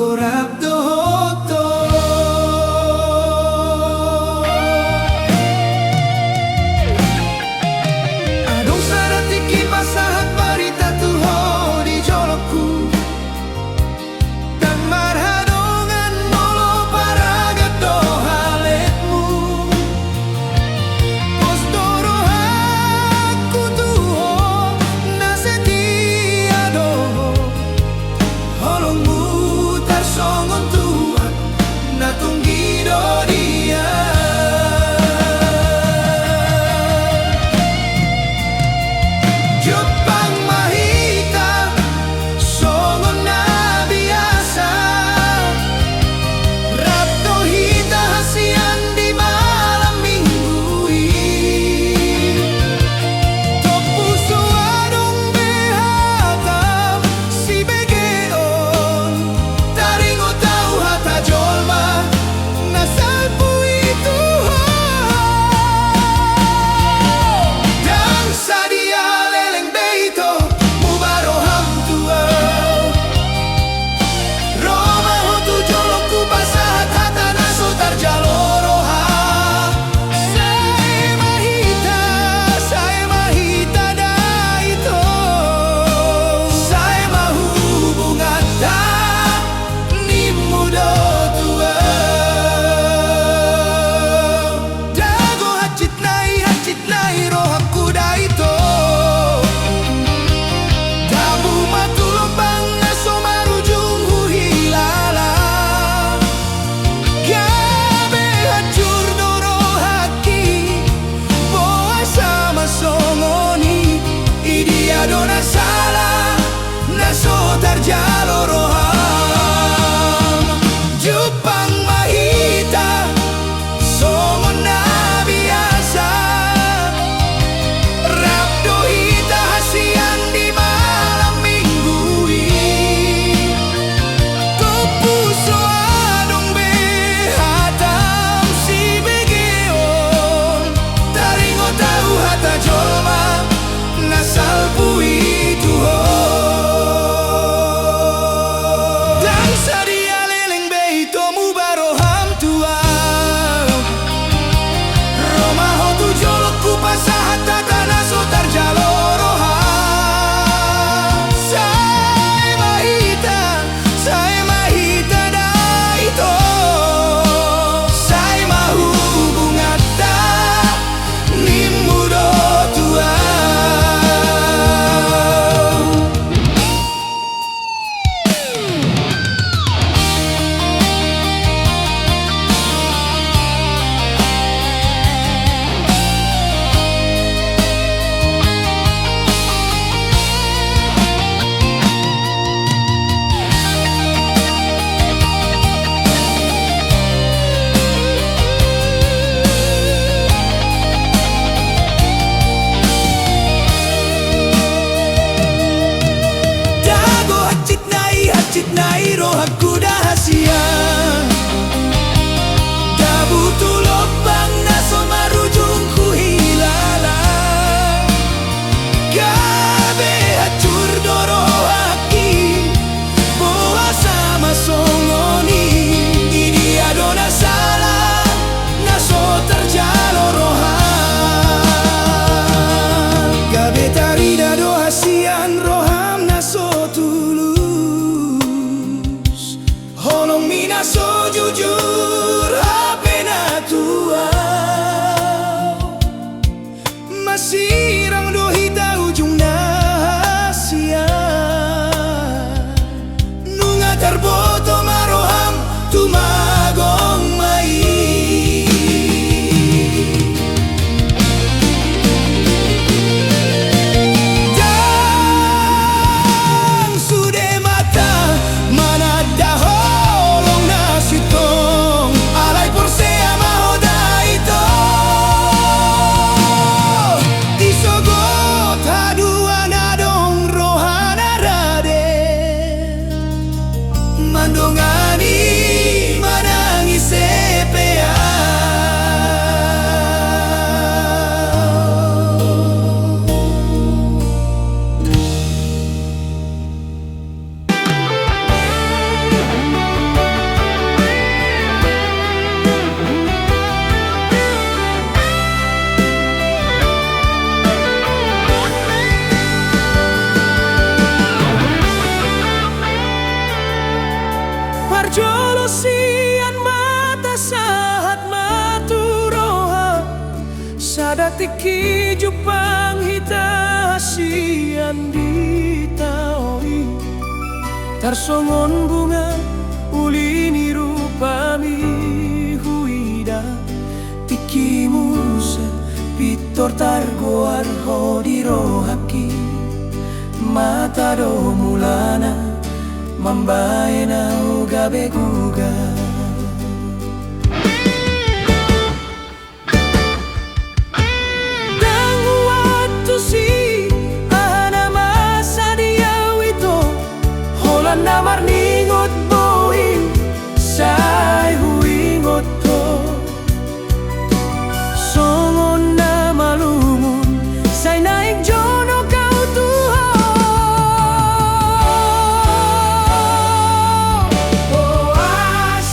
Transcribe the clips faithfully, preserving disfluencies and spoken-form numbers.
Rap dohot ho. Adong sada tingki pasahat barita tu ho di jolongku. Ndang marhadongan molo paragat do haletmu. Pos do rohangku tu ho, na setia do ho. Holongmu tarsongon tuak na tunggi do dia. Jumpang ma hita songon na biasa. Rap do hita hasian di malam minggu i. Tompu so adong be hatam sibegeon, taringot ahu hata jolma na salpu i tu ho. Ndang sadia leleng be ito muba roham tu ahu. Ro ma ho tu jolongku pasahat hata na so tarjalo roha. Sae ma hita, sae ma hita da ito. Sae ma hubunganta, nimmu do tu ahu. Dago hansit nai, hansit nai rohangku da ito. Dabu ma tu lombang na so marujung huhilala. Gabe hancur do rohangki. Boasa ma songon i, i dia do na sala na so tarjalo roham. Jumpang ma hita songon na biasa. Rap do hita hasian di malam minggu i. Tompu so adong be hatam sibegeon, taringot ahu hata jolma na salpu i tu ho. Ndang sadia leleng be ito muba roham tu ahu. Ro ma ho tu jolongku pasahat hata na so tarjalo roha. Sae ma hita, sae ma hita da ito. Sae ma hubunganta, nimmu do tu ahu. Dago hansit nai, hansit nai rohangku da hasian. Dabu tu lombang na so marujung huhilala. Gabe hancur do rohangki. Boasa ma songon i, i dia do na sala na so tarjalo roha. Gabe tarida do hasian roham na so tulus. Holongmi na so jujur hape na tua. Masirang do hita ujung na hasian. Nunga tarboto ma roham tumagong ma i. Ndang sude mata mananda holong na sintong. Alai porsea ma ho da Sian mata sahat ma tu roha, sada tingki jumpang hita sian di tao i. Tarsongon bunga uli ni rupami huida, tingki muse pintor targoar ho di rohangki. Mata do mulana mambahen ahu gabe gugah. Ndang huantusi aha na masa di ahu ito, holan na marningot bohim sai huingot ho. Songon na malungun sai naeng jonok ahu tu ho. Hoas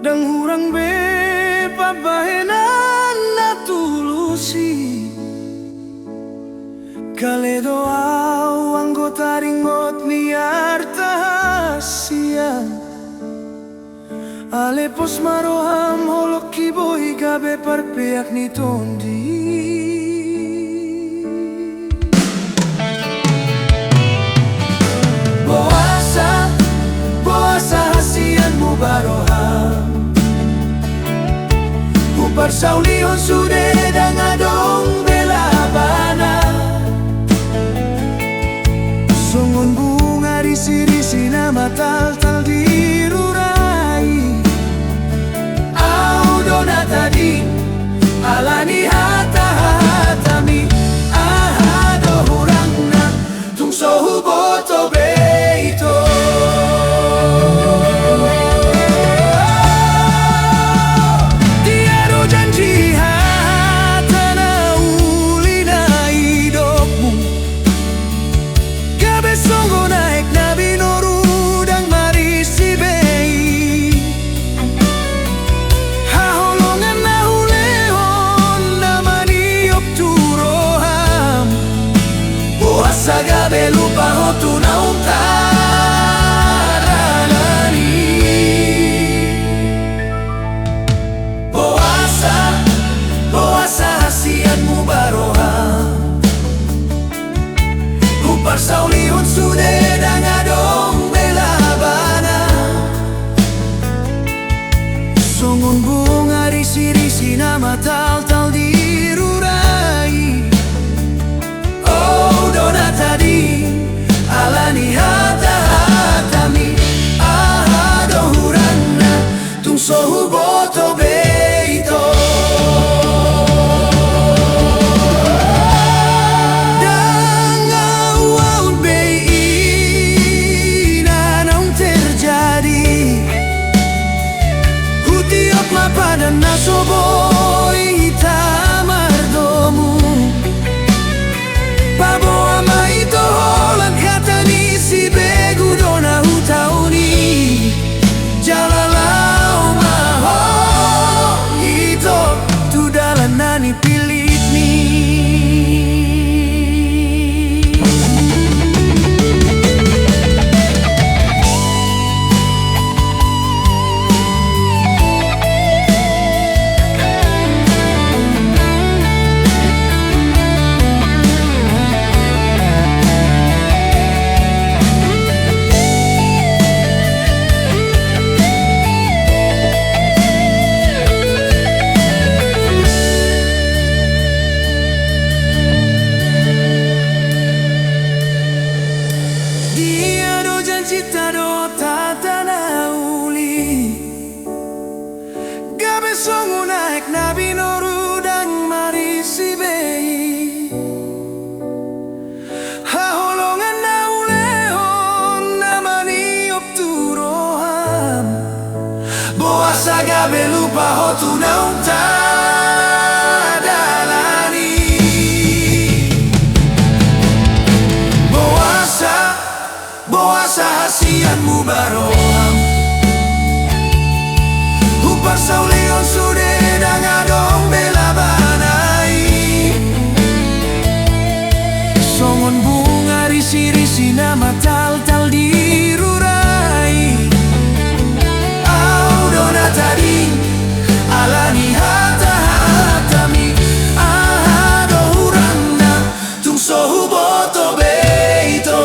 Ndang hurang be pambahenan na tulus i. Gale do au anggo taringot ni arta hasian. Ale pos ma roham holongki boi gabe parpeak ni tondi. Boasa, boasa hasianmu ba roham? Huparsaulihon sude ndang adong be labana. Songon bunga risirisi na mataltal di rura i. Au do na tading ala ni hatahatami. Aha do hurangna? Tung so huboto be ito. Dia do janji hata na uli na nidokmu. Gabe songon aek na binoru ndang marisi be i. Haholongan na hulehon na maniop tu roham. Boasa gabe lupa ho tu naung tadalani? Boasa, boasa hasianmu ba roham? Huparsaulihon sude ndang adong be labana. Songon bunga risirisi na mataltal di rura i. Au do na tading ala ni hatahatami. Aha do hurangna? Tung so huboto be ito. Ndang auaon be i na naung terjadi. Hutiop ma padan na so boi hita mardomu. Paboa ma ito holan hata ni sibegu do na hutaon i. Jala laho ma ho ito tu dalan na nipillit ni. Dia do janjinta dohot hata na uli. Gabe songon aek na binoru ndang marisi be i. Haholongan na hulehon na maniop tu roham. Boasa gabe lupa ho tu naung tadalani? Boasa, boasa hasianmu ba roham? Huparsaulihon sude ndang adong be labana i. Songon bunga risirisi na mataltal di rura i. Au do na tading ala ni hatahatami. Aha do hurangna? Tung so huboto be ito.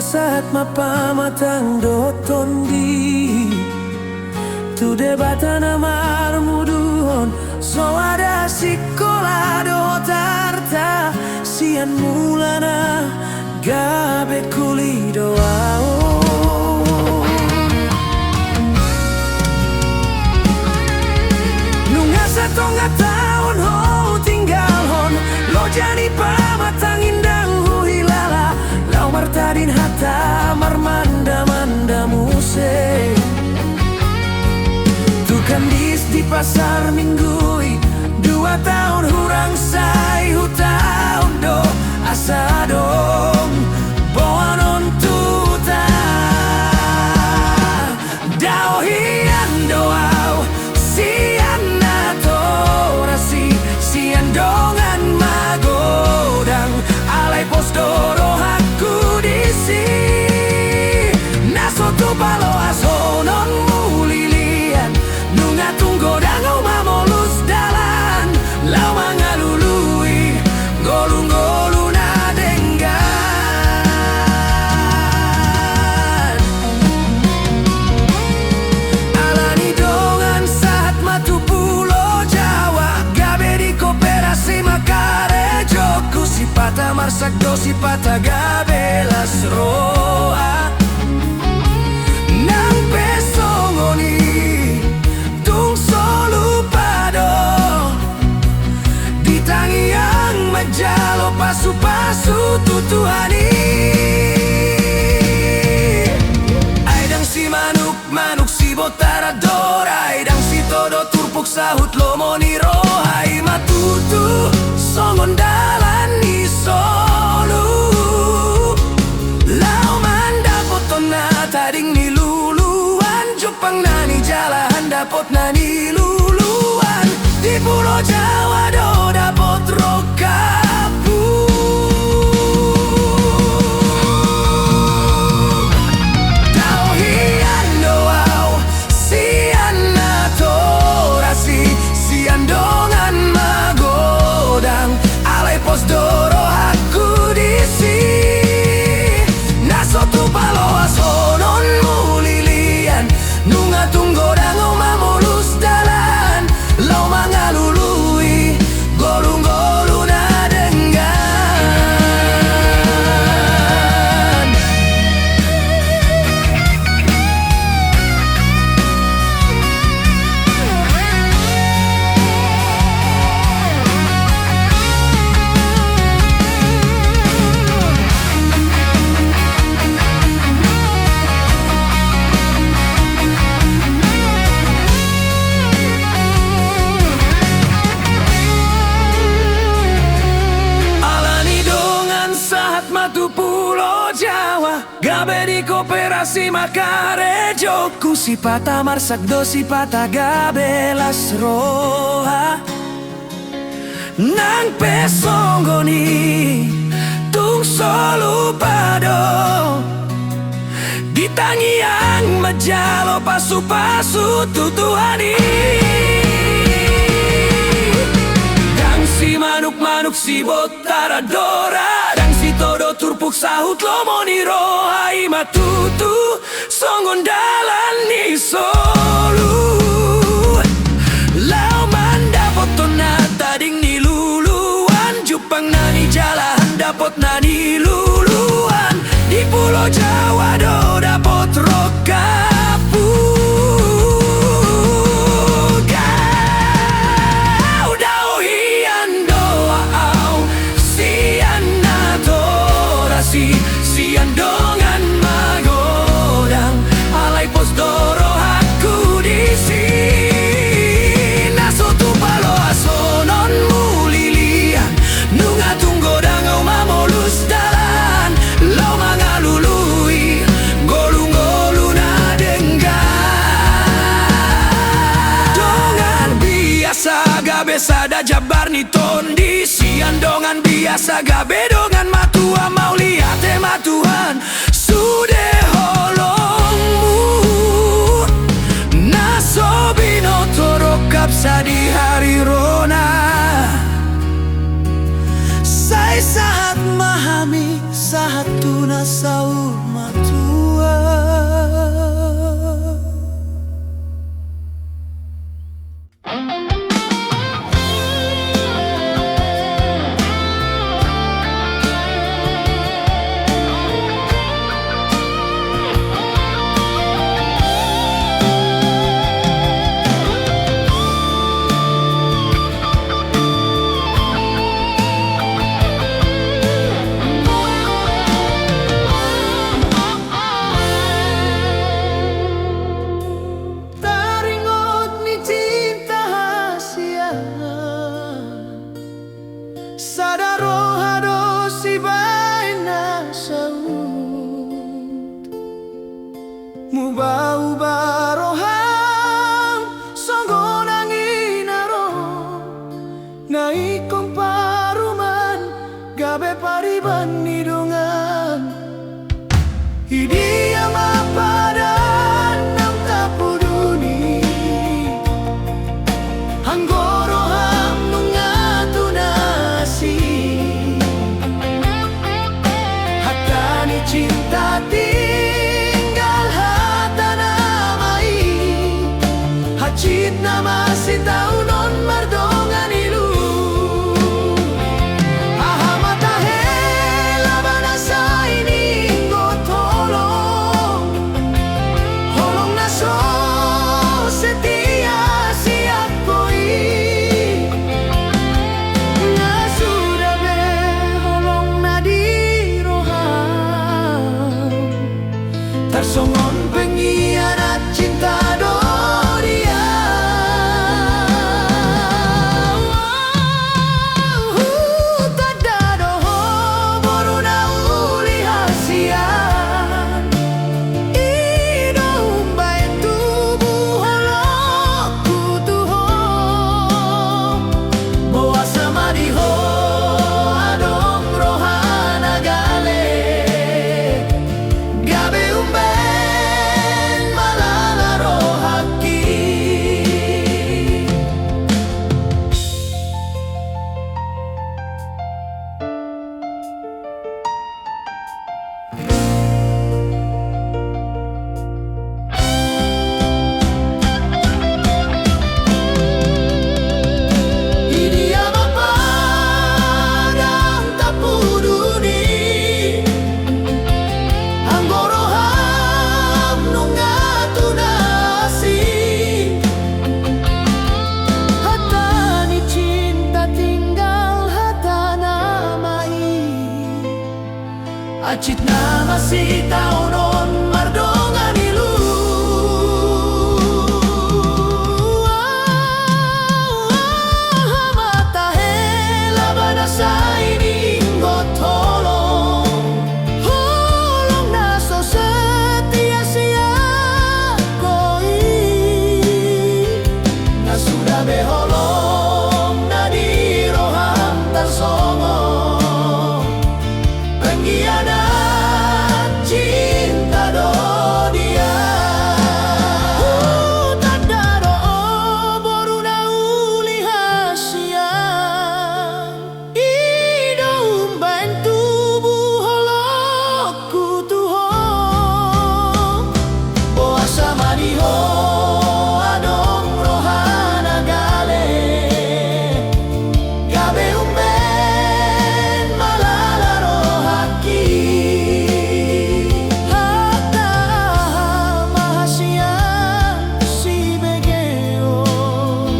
Sahat ma pamatang dohot tondi tu Debata na marmuduhon. So ada sikola dohot arta, sian mulana gabe kuli do ahu. Nunga satonga taon ho hutinggalhon, loja ni pamatang i ndang huhilala. Laho martading hata marmandamanda muse tu kandis di Pasar Minggu i. Dua taon hurang sai hutaon do asa adong boanon tu huta. Dao hian do ahu sian natoras i, sian dongan magodang, alai pos do rohangku disi. Na so tupa loas honon mulilian, nunga tung godang ahu mamolus dalan, laho mangalului ngolungolu na denggan. Ala ni dongan sahat ma tu Pulo Jawa, gabe di koperasi ma karejongku, sipata marsak do sipata gabe las roha. Nang pe songon i tung so lupa do di tangiang manjalo pasupasu tu Tuhan i. Ai ndang simanuk manuk sibotara dora, ai ndang sitodo turpuk sahut lomo ni roha, i ma tutu songon dalan ni solu. Laho mandapothon na tading ni luluan, jumpang na nijalahan dapot na niluluan. Di Pulo Jawa do dapot rongkapku. Dao hian do ahu sian natoras i, sian dongan magodang, alai pos do rohangku disi. Na so tupa loas honon mulilian, nunga tung godang ahu mamolus dalan, laho mangalului ngolungolu na denggan. Ala ni dongan sahat ma tu Pulo Jawa, gabe di koperasi ma karejongku, sipata marsak do sipata gabe las roha. Nang pe songon i tung so lupa do di tangiang manjalo pasupasu tu Tuhan i. Ndang simanuk manuk sibotara dora, ndang sitodo turpuk sahut lomo ni roha, i ma tutu songon dalan ni solu. Laho mandapothon na tading ni luluan, jumpang na nijalahan dapot na niluluan. Di Pulo Jawa do dapot rongkapku. Dao hian do ahu sian natoras i, sian dongan magodang, alai pos do rohangku disi. Na so tupa loas honon mulilian, nunga tung godang ahu mamolus dalan, laho mangalului ngolungolu na denggan. Dongan biasa gabe sada jambar ni tondi, sian dongan biasa gabe dongan matua, mauliate ma Tuhan sude holongmu. Na so binoto rongkap sadihari rona, sai sahat ma hami sahat tu na saur ma Muba-uba roham songon angin na ro, na ingkon paruman gabe pariban ni dongan. Idia ma padan naung tapudun i, anggo roham nunga tu na asing. Hata ni cinta tinggal hata nama i, hansit nama sitaunon mardongan ilu. Aha ma tahe laban asa ingot holong, holong na so setia sian ho i. Na suda be holong na di roham tarsongon pengkhianat cinta do dia. Hutanda do ho boru na uli hasian, i do umbahen tubu holongku tu ho. Boasa ma di ho adong roha na gale, gabe umbahen malala rohangki. Idia ma padan tapudun i, anggo roham nunga tu na asing. Hata ni cinta tinggal hata nama i, hansit nama sitaunon mardongan ilu. Aha ma tahe laban asa ingot holong, holong na so setia sian ho i. Na suda be holong na di roham tarsongon pengkhianat cinta do dia. Hutanda do ho boru na uli hasian, i do umbahen tubu holongku tu ho. Boasa ma di ho adong roha na gale, gabe umbahen malala rohangki. Hata aha ma hasian sibegeon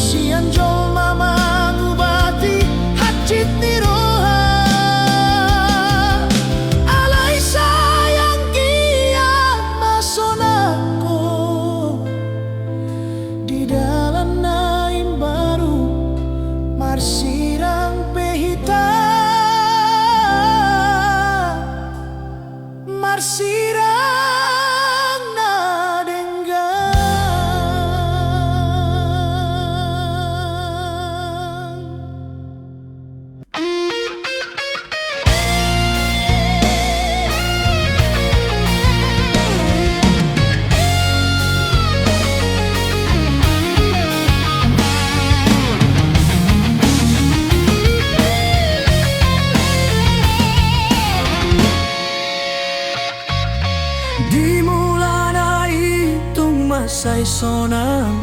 sian jolma mangubati hansit ni roha? Alai sayang dia ma sonang ho. Di dalan na imbaru marsirang pe hita, marsirang na denggan. Di mulana i tung mansai sonang,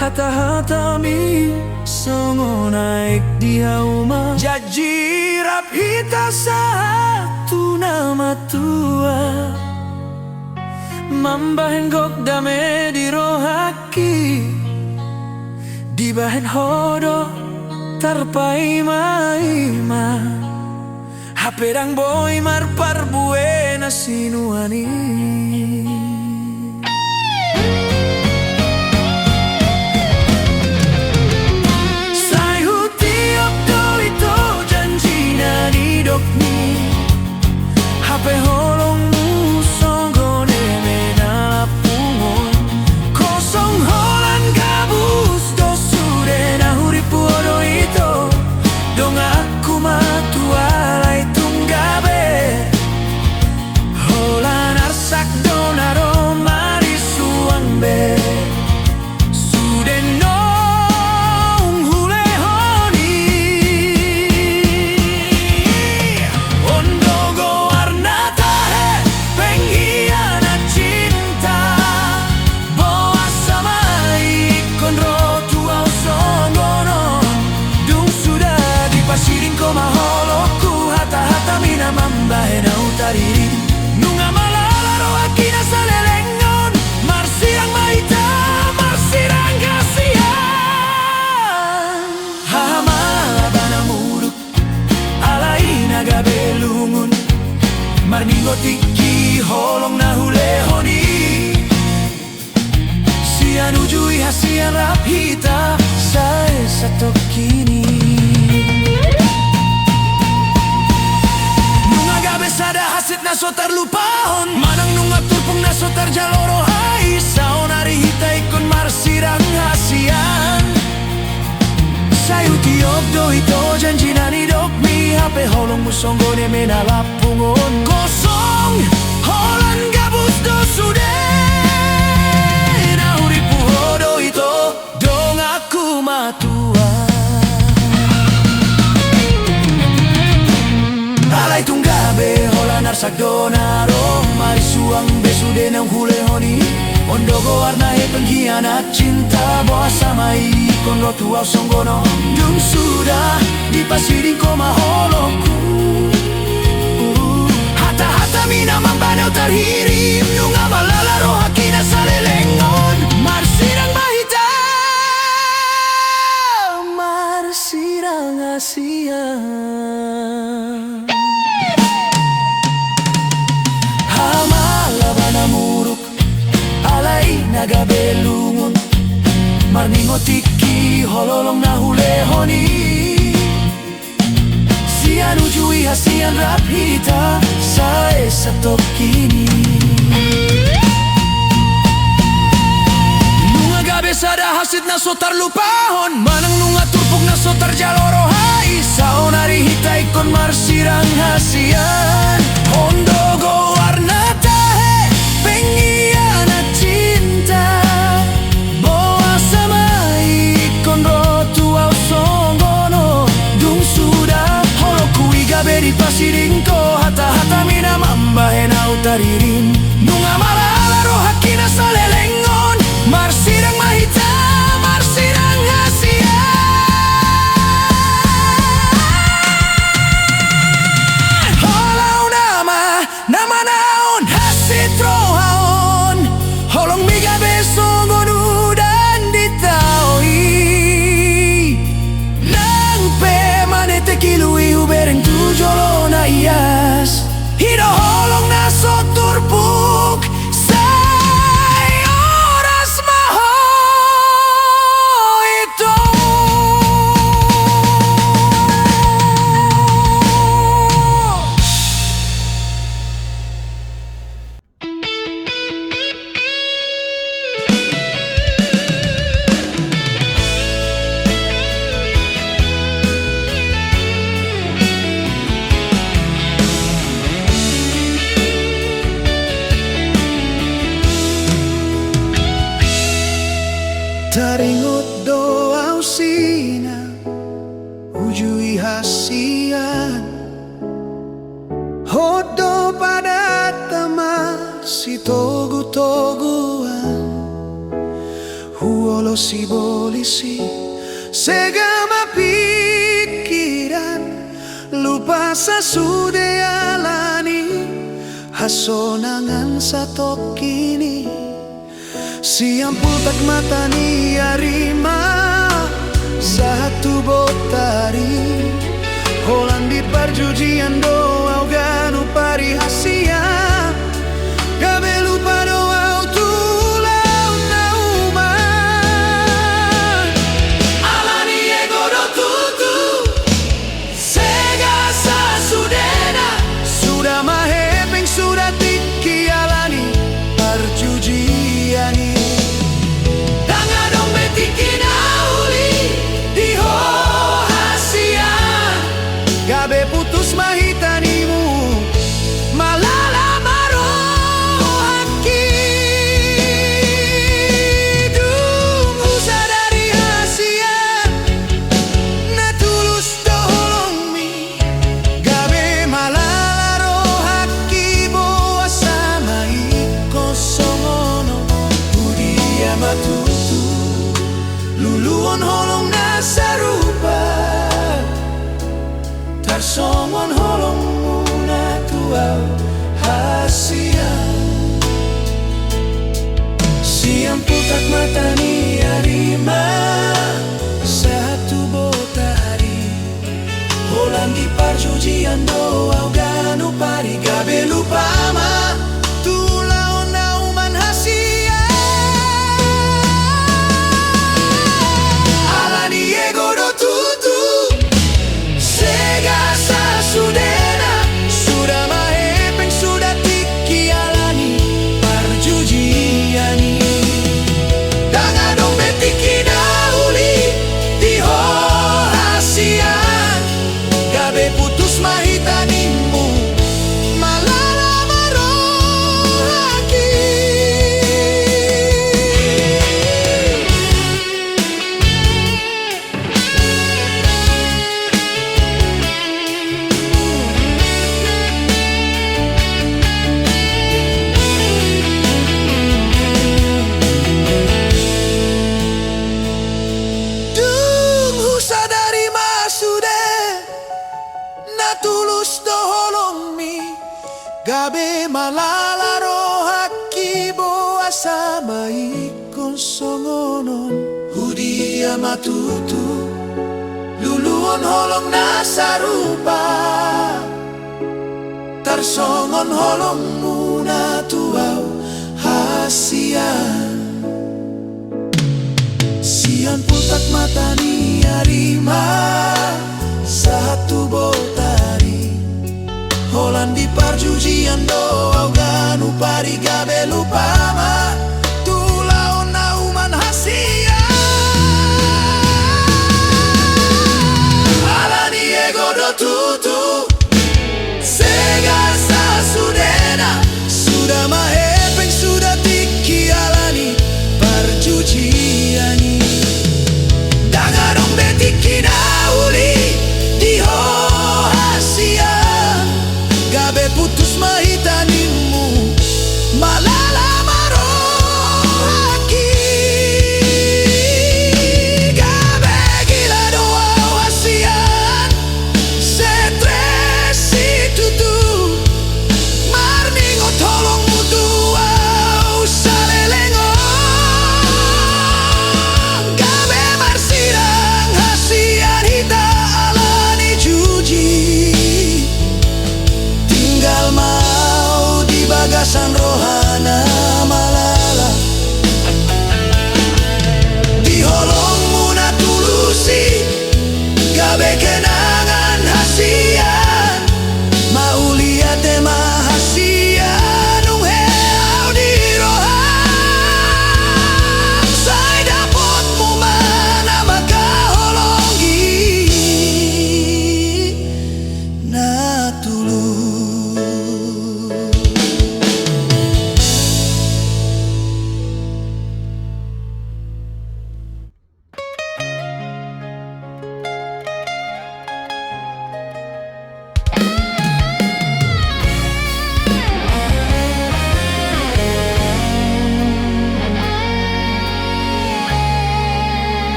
hata-hatami songon aek di hauma. Janji rap hita sahat tu na matua, mambahen gok dame di rohangki. Dibahen ho do tarpaima-ima, hape ndang boi marparbue na sinuan i. Sai hutiop do ito janji na nidokmi, hape holongmu songon Marningot tingki holong na hulehon i. Sian uju i hasian rap hita sae satongkin i. Nunga gabe sada hansit na so tarlupahon, manang nunga turpuk na so tarjalo roha i, saonari hita ingkon marsirang hasian. Sai hutiop do ito janji na nidokmi, hape holongmu songon eme na lampung on. Gosong holan gabus do sude, na huripu ho do ito, donganku matua. Alai tung gabe holan arsak do na ro, marisuang be sude naung hulehon i. On do goarna he pengkhianat cinta, boasa ma ingkon ro tu ahu songon on? Dung suda dipasiding ho ma holongku. Hata-hatami na mambahen ahu tarhirim, nunga malala rohangki na saleleng on. Marsirang ma hita, marsirang hasian. Hamalabana muruk, alai na gabe lungun. Marningot tingki holong na hulehon i. Sian uju i hasian rap hita sae satongkin i. Nunga gabe sada hansit na so tarlupahon, manang nunga turpuk na so tarjalo roha i, saonari hita ingkon marsirang hasian. On do goarna tahe pengkhianat cinta, boasa ma ingkon ro tu ahu songon on? Dung suda holongku i gabe dipasiding ho, hata-hatami na mambahen ahu tarhirim, nunga malala rohangki na saleleng on. Marsirang ma hita, marsirang hasian. Holan nama na manaon hansit roha on, holongmi gabe songon udan di tao i. Nang pe manete kilu i hubereng tu jolo na ias, i do holong na so turpuk. Sai horas ma ho ito. Taringot do ahu sina uju i hasian. Hot do padanta marsitogutoguan, huoloi bolis i sega ma pingkiran. Lupa sasude alani hasonangan satongkin i. Sian pultak mata ni ari ma sahat tu botari, holan di parjujian do ahu ganup ari hasian. Gabe lupa do ahu tu ulaon na uman. Alani ego do tutu. Sega sasudena, suda ma hepeng suda tingki alani parjujian i. Ndang adong be tingki na uli di ho hasian. Gabe putus ma hita ni mu Gabe malala rohangki boasa ma ingkon songon on. Hudia ma tutu luluon holong na sarupa tarsongon holongmuna tu au hasian. Sian pultak mata ni ari ma sahat tu botari, holan di parjujian do au ganup ari. Gabe lupa ma tu ulaon na uman hasian. Ala ni ego do tutu sega sasudena, suda ma hepeng suda tingki ala ni parjujian i. Ndang adong be tingki na uli di ho hasian. Gabe putus ma hita nimmu, malala ma rohangki. Gabe gila do au hasian, stres situtu marningot holongmu tu au saleleng on. Gabe marsidang hasian hita ala ni juji. Tinggal ma au di bagasan roha na malala. Di holongmu na tulus i gabe kenangan hasian. Mauliate ma hasian, nunga hea au di roha. Sai dapotmu ma na mangkaholongi na tulus.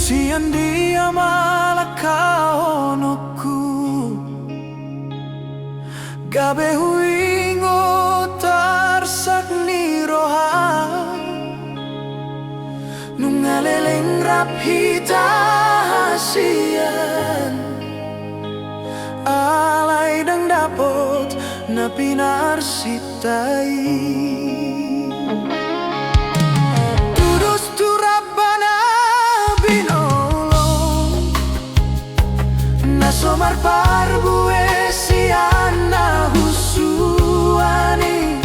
Sian dia ma langkahononku, gabe huingot arsak ni roha. Nunga leleng rap hita hasian, alai ndang dapot na pinarsinta i. Tudos tu rap na binolong, na so marparbue sian na husuan i.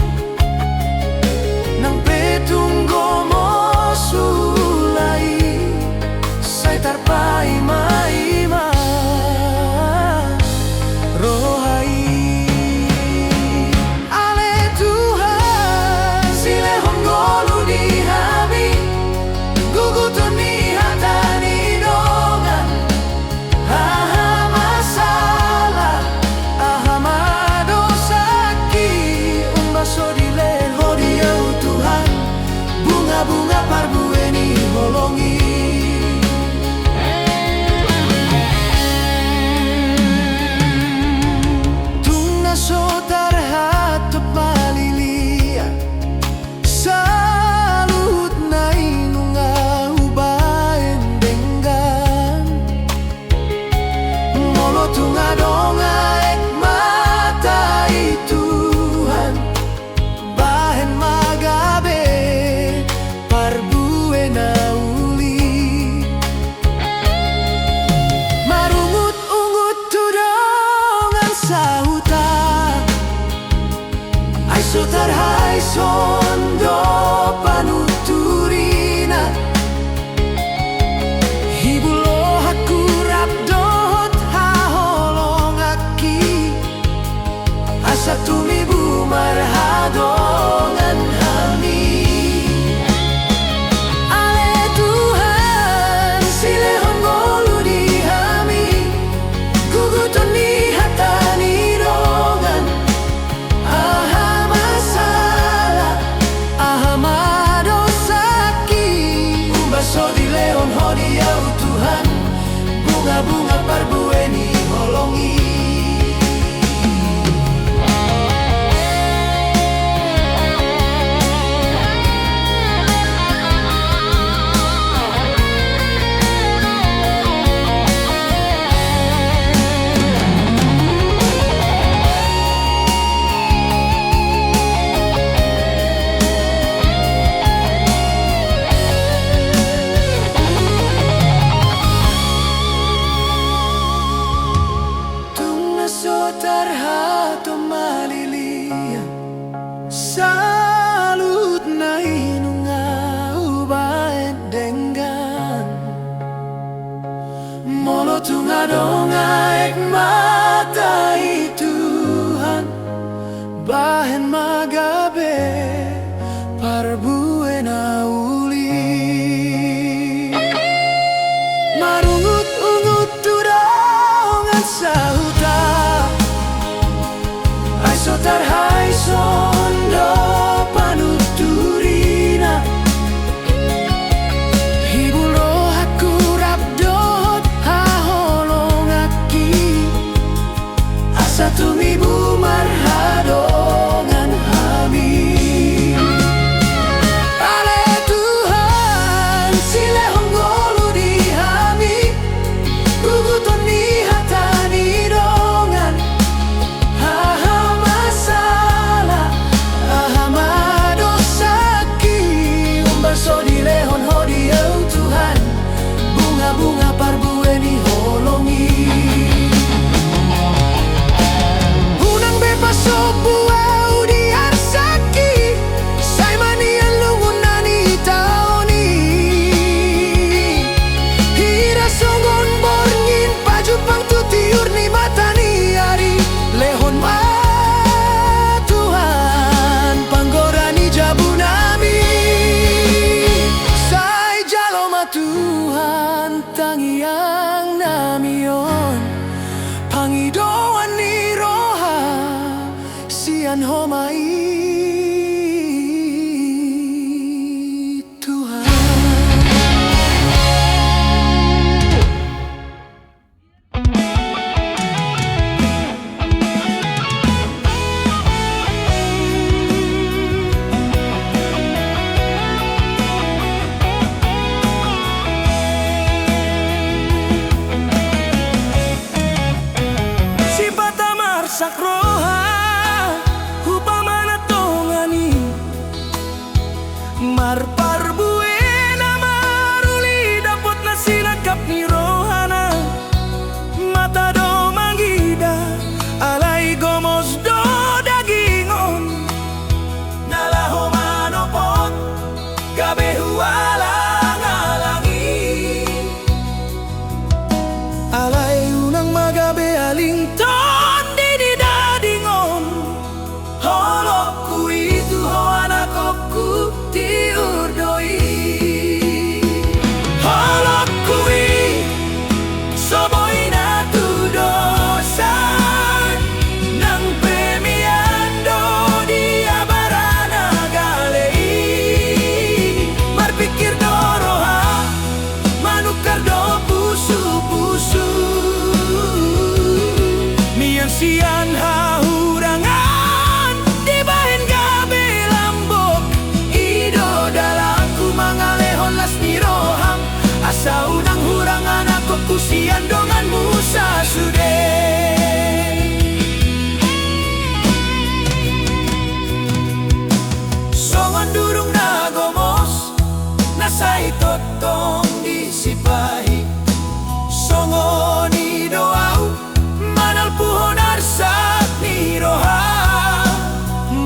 Nang pe tung gomos ula i, sai tarpaimaima roha i. Ale Tuhan, silehon ngolu di hami, gogoton ni hata ni dongan. Aha ma sala, aha ma dos Tung adong aek mata i Tuhan, bahen ma gabe parbue na uli. Marungutungut tu dongan sahuta, ai so tarhai songon do panutturina. Hibul rohangku rap dohot haholonganki, asa tumibu marhadongan hami. Ale Tuhan, silehon ngolu di hami, guguton ni hata ni dongan. Aha ma sala, aha ma dosangki, umbahen so dilehon Ho di ahu Tuhan bunga-bunga parbue ni holong i. Unang be pasombu ahu di arsangki, sai ma nian lungun na nitaon i. Hira songon borngin pajumpang tu tiur ni mata ni ari, lehon ma Tuhan panggora ni jabunami. Sai jalo ma Tuhan tangiangnami on, pangidoan ni roha sian Ho ma i Tuhan. Sipata marsak roha, umpama na tongan i marparbue na maruli, dapot na sinangkap ni rohana. Mata do mangida, alai gomos do daging on. Na laho manopot gabe hualang-alangi, alai unang ma gabe aling tondi di daging on. Holongku i tu ho anakkonku, tiur do i. Holongku i so boi na tudosan, nang pe mian do di abara na gale i. Marpingkir do roha, manukar do pusu-pusu. Mian sian hahurangan dibahen gabe lambok. I do dalanku mangalehon las ni roham, asa unang hurang anakkonku sian donganmu sasude. Songon durung na gomos na sai tongtong disipahi, songon i do ahu manalpuhon arsak ni roha,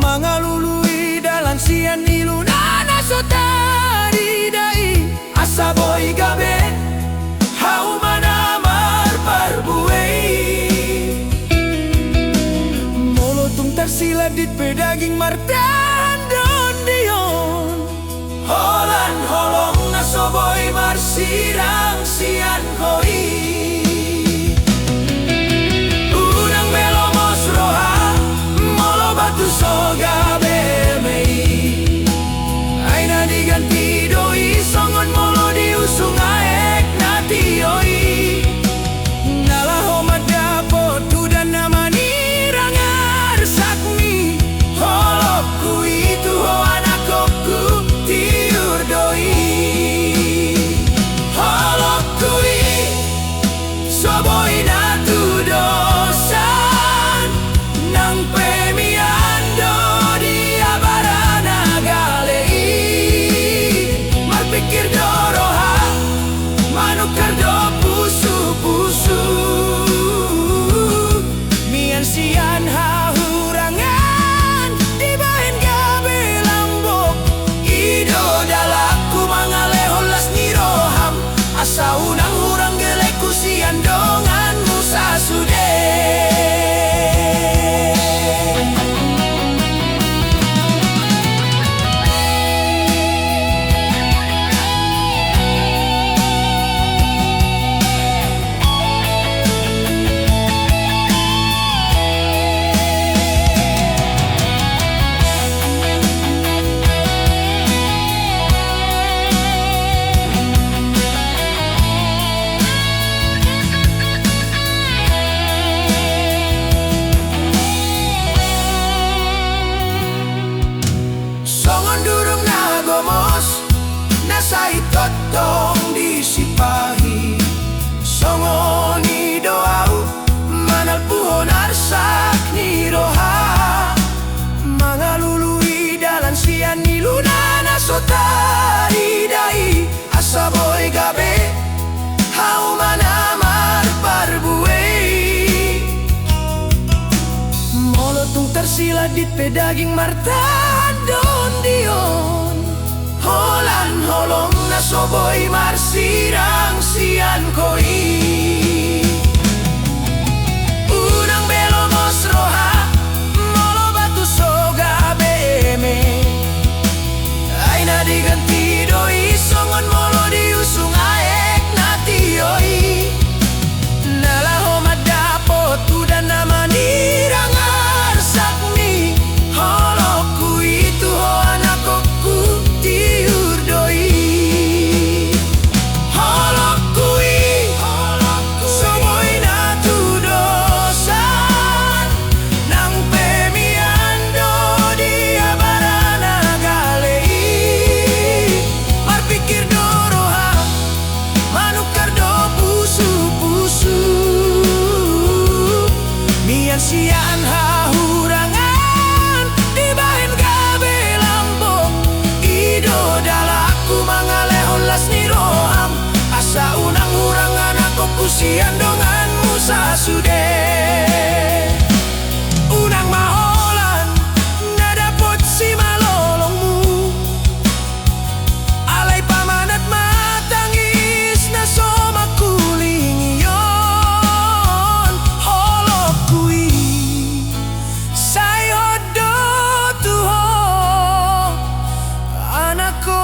mangalului dalan sian iluna na so tarida i, asa boi gabe hauma na marparbue i. Molo tung tarsilandit pe daging martandon di on, holan holong na so boi marsirang sian ho i. Unang be lomos roha molo batu so gabe mei, ai na diganti do i songon molo diusung aek na tio i. Na laho mandapot udan na manirang arsakmi. Holongku i tu ho anakkonku, tiur do i. Holong Pandit pe daging martahan do on di on, holan holong na so boi marsirang sian Ho i. Unang be lomos roha, molo batu so gabe eme. Ai na diganti do i songon molo diusung aek na tio i. Na laho mandapot udan na manirang arsakmi, holongku i tu ho anakku, tiur do i. Holongku i so boi na tudosan, nang pe mian do di abara na gale i. Marpikir do roha, manukar do pusupusu. Mian sian hahurangan, dibahen gabe lambok. I do dalanku mangalehon las ni roham, asa unang hurang anakku sian donganmu sasude. Unang ma holan na dapot simalolongmu, alai pamanat ma tangis na so mangkulingi on. Holongku i, sai hot do tu ho anakku.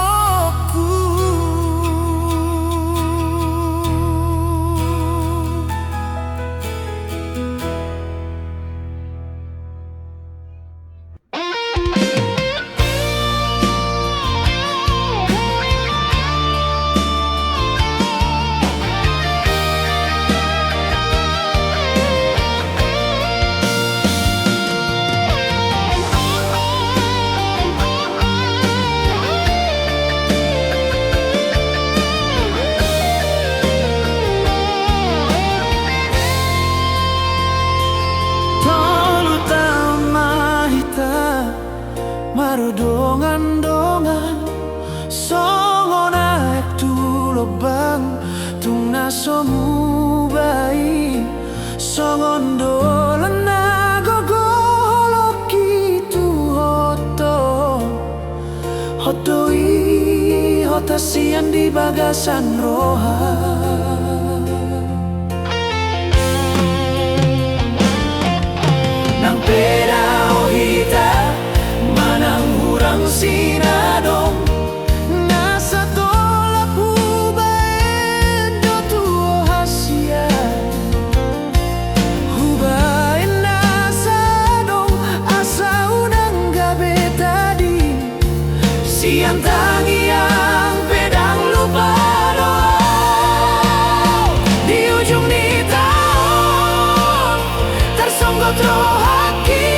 Tolu taon ma hita mardongan-dongan, songon aek tu lombang, tung na so muba i. Songon dolan na gogo holongki tu ho, hot do i hota sian di bagasan roha. Nang pe dao hita manang hurang sinadong, na satolap hubaen do tu ho hasian. Hubaen na sadong asa unang gabe tading, sian tangiang pe ndang lupa do au. Di ujung ni taon tarsonggot rohangki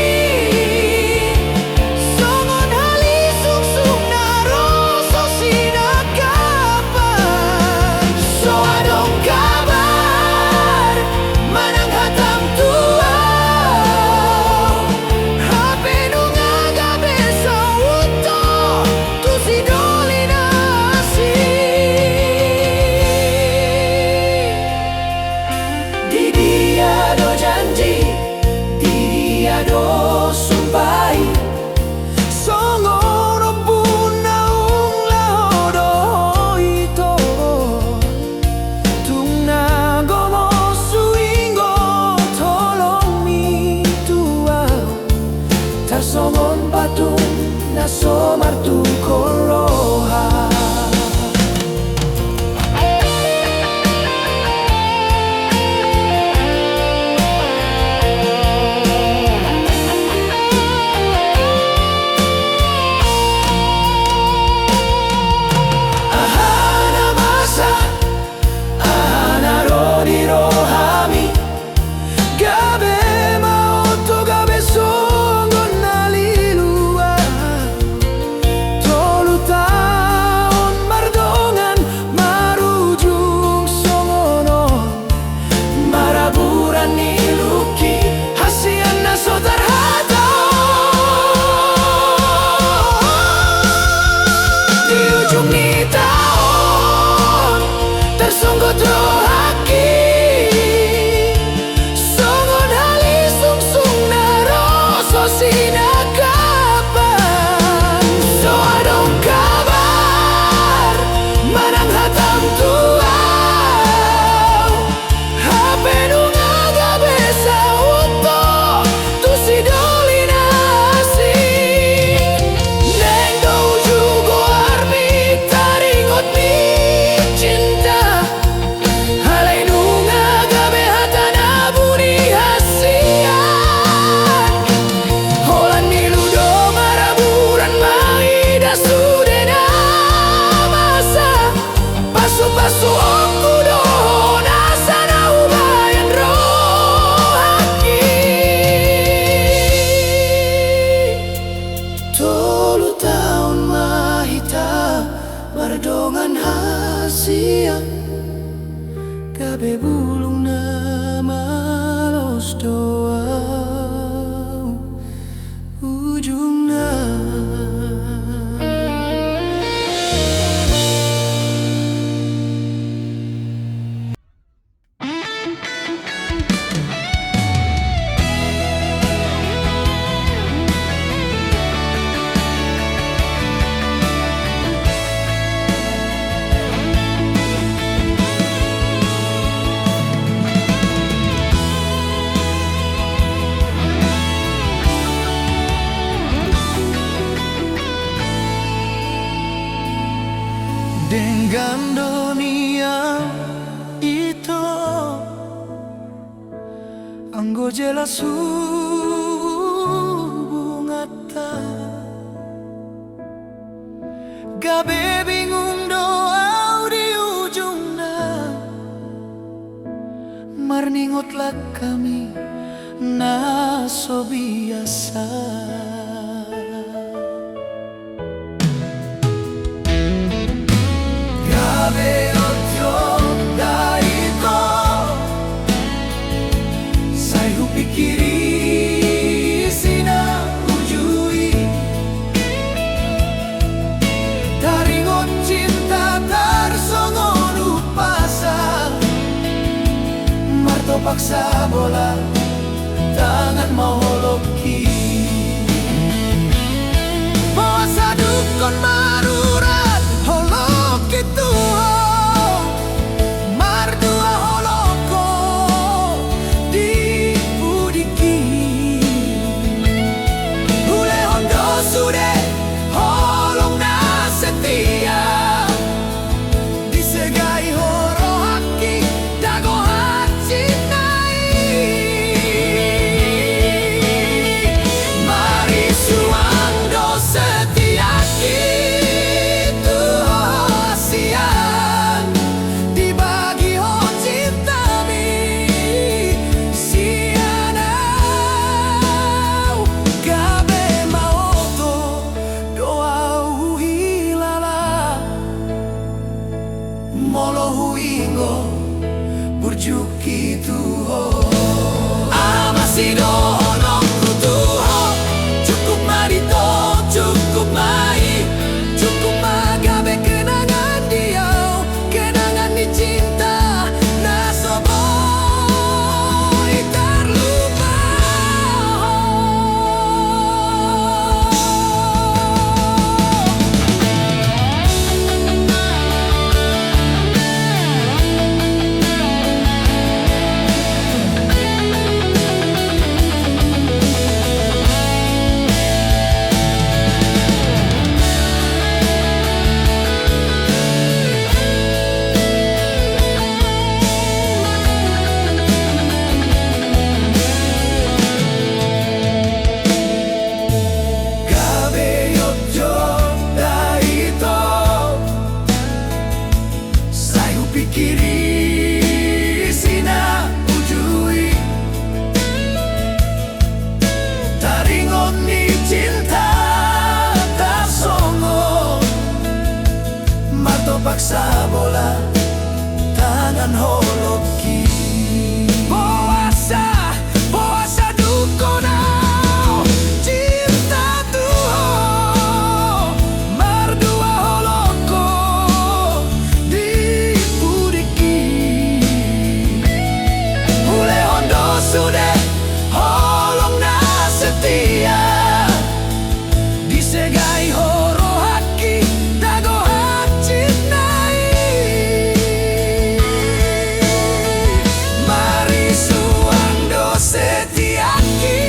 songon halisungsung na ro so sinangkapan. So adong kabar manang hatam tu au, hape nunga gabe saut ho tu si doli na asing. Di dia do janji, di dia do sumpah i? Songon ombun naung laho do ho ito, tung na gomos huingot holongmi tu au. Tarsongon patung na so martungkol roha. Aha na masa, aha na ro di rohami? Gabe ma on do gabe songon na lilu au. Tolu taon mardongan marujung songon on, maraburan ni lungki hasian na so tarhatahon. Di ujung ni taon tarsonggot rohangki songon halisungsung na ro so sinangkapan. Anggo jelas hubunganta, gabe bingung do au di ujungna. Marningot langkami na so biasa. Gabe ojon da ito, sai hupikiri si na uju i. Taringot cinta tarsongon umpasa, martopak sabola tangan ma holongki. Boasa dungkon marurat holongki tu ho, mardua holongku di pudingki. Hulehon do sude holong na setia, disegai ho rohangki, dago hansit nai. Marisuang do setiangki tu ho hasian, dibagi ho cintami sian au. Gabe ma oto do au huhilala, molo huingot burjuki tu ho. Aha ma sidohononku tu ho? Cukup ma dito, cukup ma i, cukup ma gabe kenangan di au, kenangan ni cinta na so boi tarlupa. Gabe ojon da ito, sai hupikiri si na uju i. Taringot ni cinta tarsongon, martopak sabola tangan holongki. Boasa, boasa dungkon au cinta tu ho, mardua holongku di pudingki. Hulehon do sude holong na setia, disegai ho rohangki, dago hansit nai. Marisuang do setiangki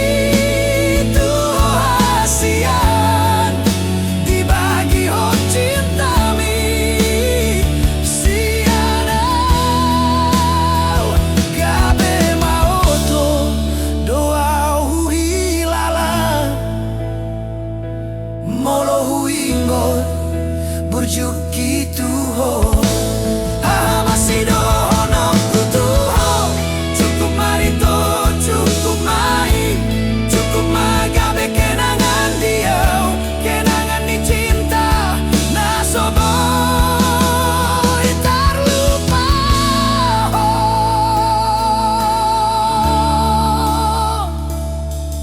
tu ho hasian, dibagi ho cintami sian au. Gabe ma oto do au huhilala, molo huingot burjuki tu ho. Aha ma sidohononku tu ho? Cukup ma dito, cukup ma i, cukup ma gabe kenangan di au, kenangan ni cinta na so boi tarlupa.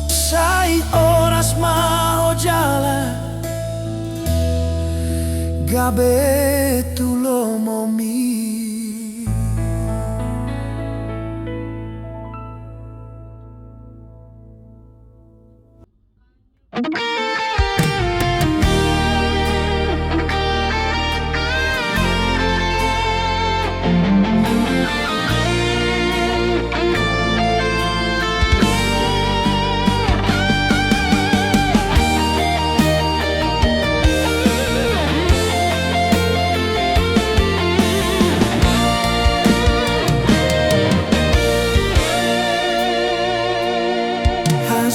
Sai horas ma ho jala gabe tu lomomi.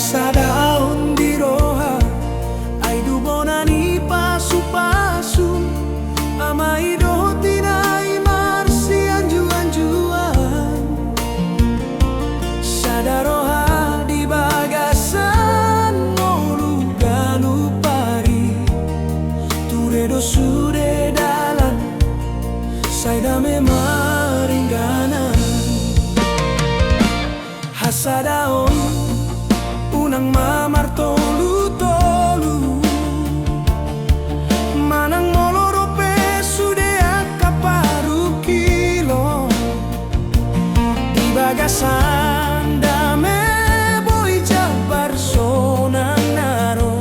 Sada on di roha, ai do bona ni pasupasu, ama i dohot ina i marsianjuanjuan. Sada roha di bagasan ngolu ganup ari, ture do sude dalan, sai dame maringanan. Hasada on unang ma martolutolu, manang molo ro pe sude angka parungkilon. Di bagasan dame boi jabar sonang na ro,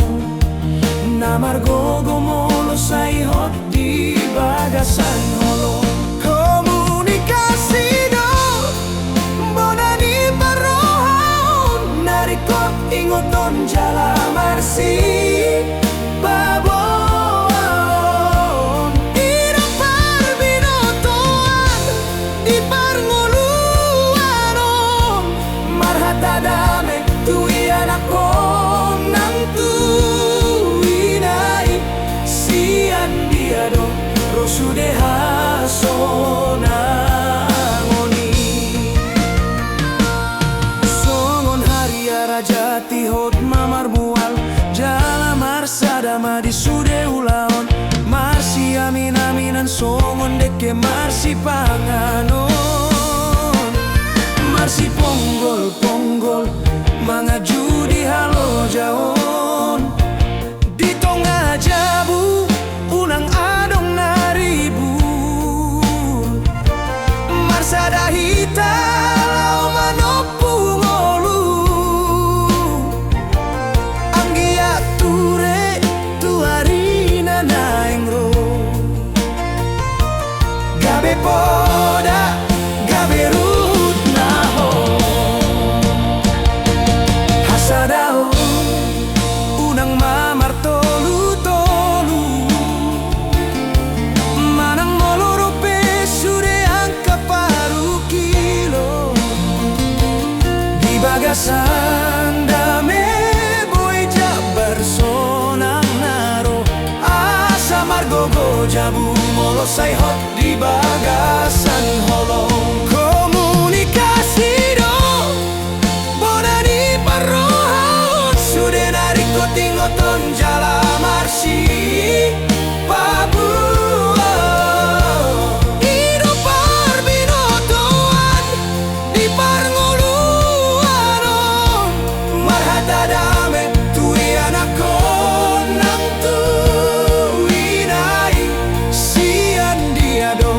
na margogo molo sai hot di bagasan holong. Komunikasi do bona ni parrohaon, na ringkot ingoton jala marsipaboaon. I do parbinotoan di parngoluan on, marhata dame tu ianakhon nang tu ina i, sian dia do ro sude hasonangon i. Songon hariara jati hot ma marmual, jala marsada ma di sude ulaon, marsiaminaminan songon dengke marsipanganon, marsiponggolponggol manganju di halojaon. Di tonga jabu unang adong na ribur, marsada hita laho manompu ngolu. Anggiat ture tu ari na naeng ro, gabe poda, gabe ruhut na hot. Hasada on unang ma martolutolu, manang molo ro pe sude angka parungkilon. Di bagasan dame boi jabar sonang na ro, asa margogo jabu molo sai hot di bagasan holong. Komunikasi do bona ni parrohaon, sude na ringkot ingoton jala marsipaboaon. I do parbinotoan di parngoluan on, marhata dame tu ianakhon nang tu ina i, sian dia do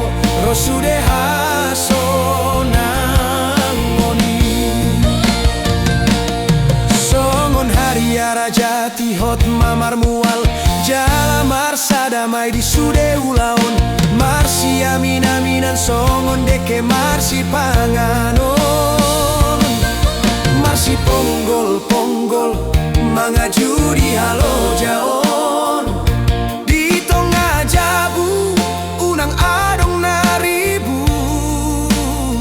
ro sude hasonangon i. Songon hariara jati hot ma marmual, jala marsada ma i di sude ulaon, marsiaminaminan songon dengke marsipanganon, marsiponggolponggol manganju di halojaon. Di tonga jabu unang adong na ribur,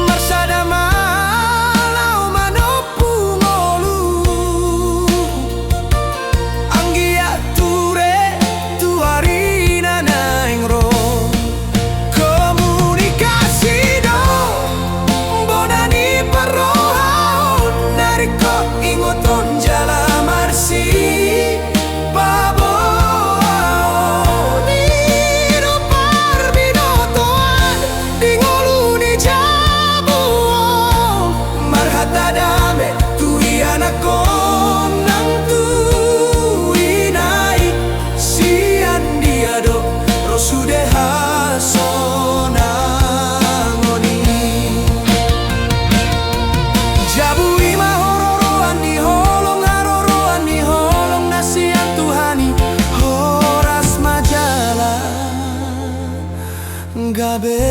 marsada ma laho manompu ngolu. Anggiat ture tu ari na naeng ro. Komunikasi do bona ni parrohaon, na ringkot ingoton jala marsipaboaon. I do parbinotoan di ngolu ni jabu on, marhata dame tu ianakhon nang tu ina i, sian dia do ro sude hasonangon i. Jabu i ma haroroan ni holong, haroroan ni holong na sian Tuhan i, horas ma jala gabe.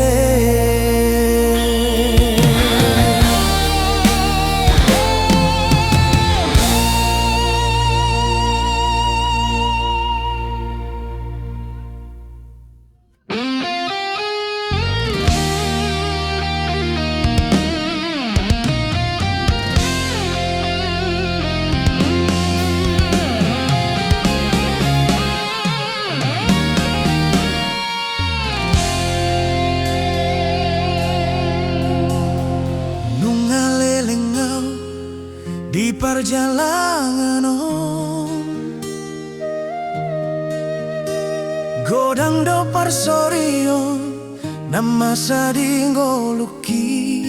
Di parjalangan on godang do parsorion na masa di ngolungki.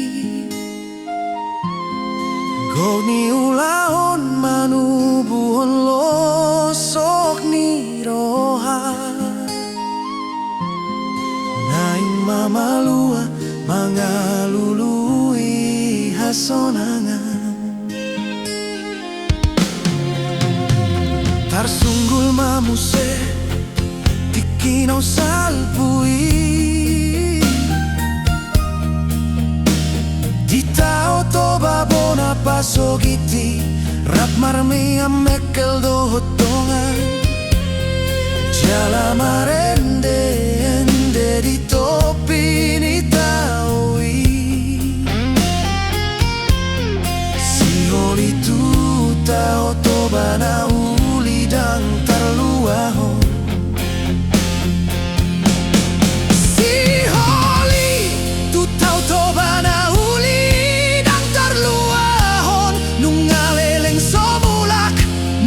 Gok ni ulaon manubuhon losok ni roha, naeng mamalua mangalului hasonangan. Tarsunggul ma muse tingki naung salpu i. Di Tao Toba bona pasogiti, rap marmeam mengkel dohot dongan, jala marende-ende di topi ni tao i. Sihol i tu Tao Toba na uli ndang tarluahon. Sihol i tu Tao Toba na uli ndang tarluahon. Nunga leleng so mulak,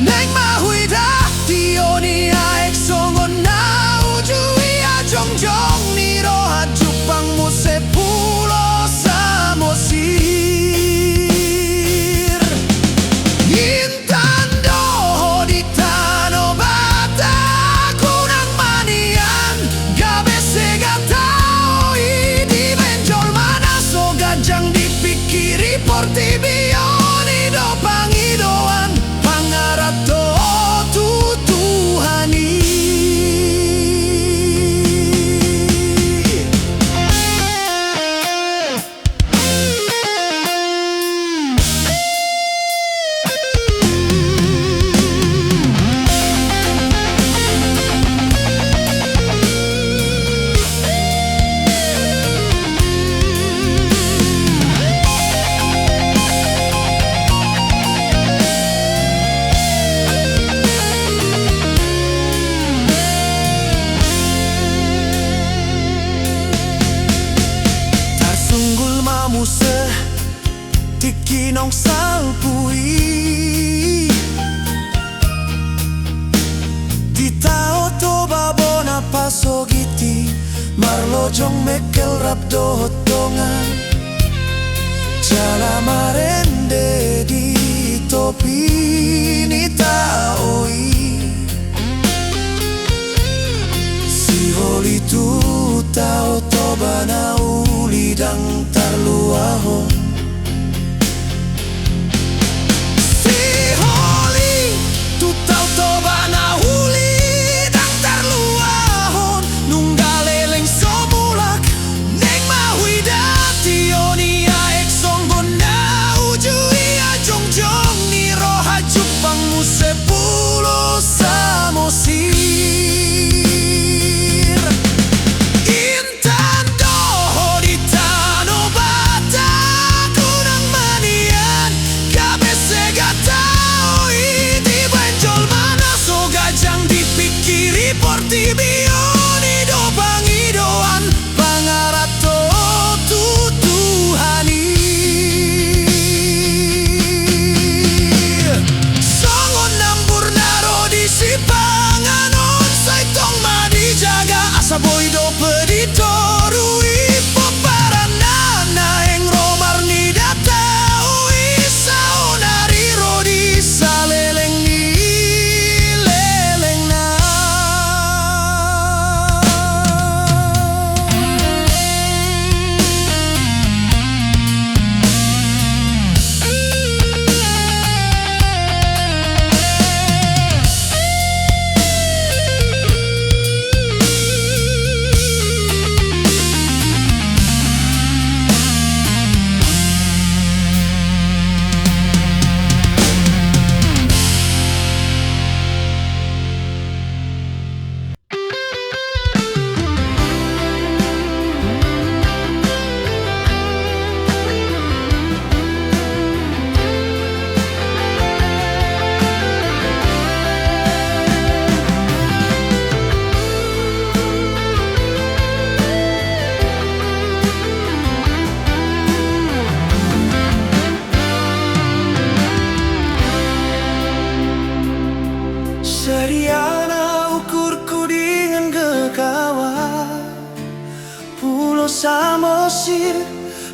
naeng ma huida tio ni aek songon na uju i, jongjong ni roha jumpang muse Pulo Samosir. Intan do ho di Tano Batak, unang ma nian gabe sega tao i. Dibaen jolma na so ganjang dipingkiri portibi on, i do pangidoan pangaranto tu Tuhan i. Tarsunggul ma muse tingki naung salpu i. Di Tao Toba bona pasogiti, marlojong mengkel rap dohot dongan, jala marende di topi ni tao i. Sihol i tu Tao Toba na uli ndang tarluahon. Sihol i tu Tao Toba na uli ndang tarluahon. Nunga leleng so mulak, naeng ma huida tio ni aek songon na uju i, jongjong ni roha jumpang muse Pulo Samosir. Intan do ho di Tano Batak,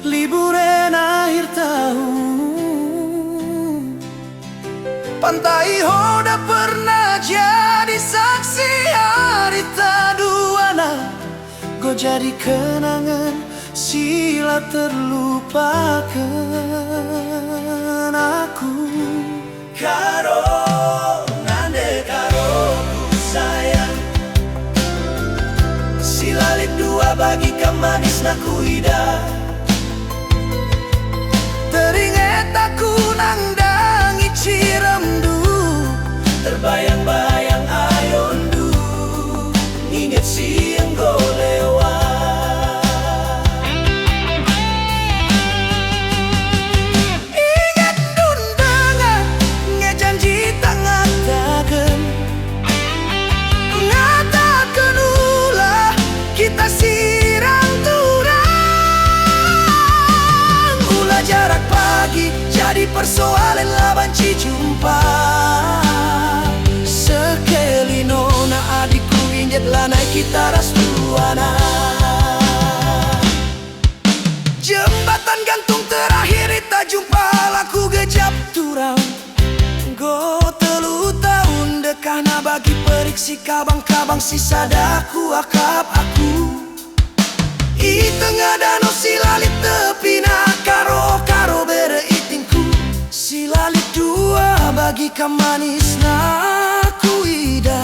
Liburan akhir tahun. Pantahi ho nda pernah jadi saksi ari taduana. Nggo jadi kenangan sila terlupakan aku. Karo nande karo ku sayang, silalit dua bagikan manis na huida. Teringet aku nang dang i ciremdu, terbayang-bayang ayondu, nginget sian nggo lewat. Inget dundeng nge janji tangataken, ngataken ula hita sirang turang. Ula jarak bagi jadi persoalan laban cijumpa. Sekelino na adikku, inget lanai kita ras duana. Jembatan gantung terakhir i tajumpa laku gejap turang. Nggo tolu taon dekahna bagi perik si kabang-kabang si sada kuakap aku. I tengah danau silalit tepina karo-karo bere itingku. Silalit dua bagikan manis na huida.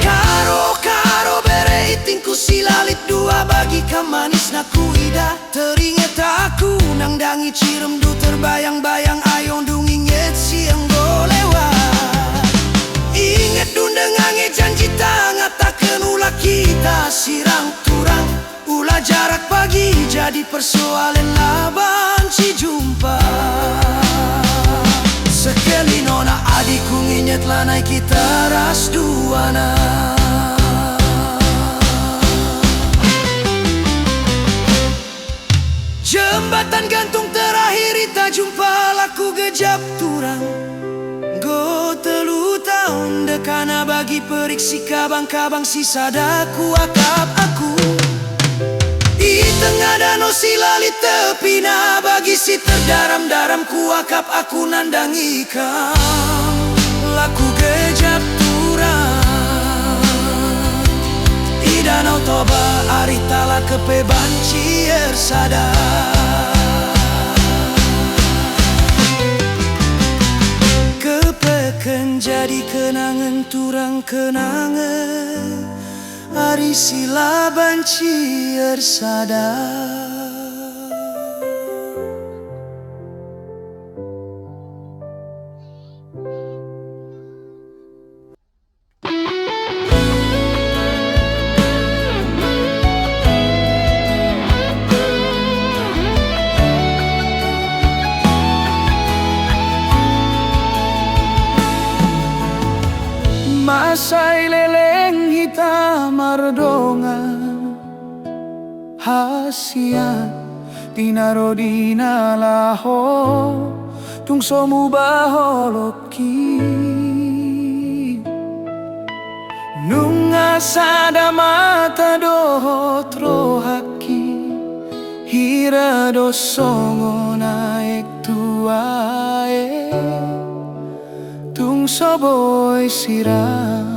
Karo-karo bere itingku, silalit dua bagikan manis na huida. Teringet aku nang dang i ciremdu, terbayang-bayang ayondu, nginget sian nggo lewat. Inget dundeng nge janji tangataken, ula hita sirang turang. Ula jarak bagi jadi persoalan laban cijumpa. Sekelino na adikku, inget lanai kita ras duana. Jembatan gantung terakhir i tajumpa laku gejap turang. Nggo tolu taon dekahna bagi perik si kabang-kabang si sada kuakap aku. I tengah danau silalit tepina bagi si terdaram-daram kuakap aku nang dang i kam. Laku gejap turang. I Danau Toba ari talak kepe banci ersada. Kepeken jadi kenangan turang, kenangan ari sila banci ersada. Masa i leleng hita mardongan, hasian tinaro di na laho, tung so muba holongki. Nunga sada mata dohot rohangki, hira do songon aek tu aek, tung so boi sirang.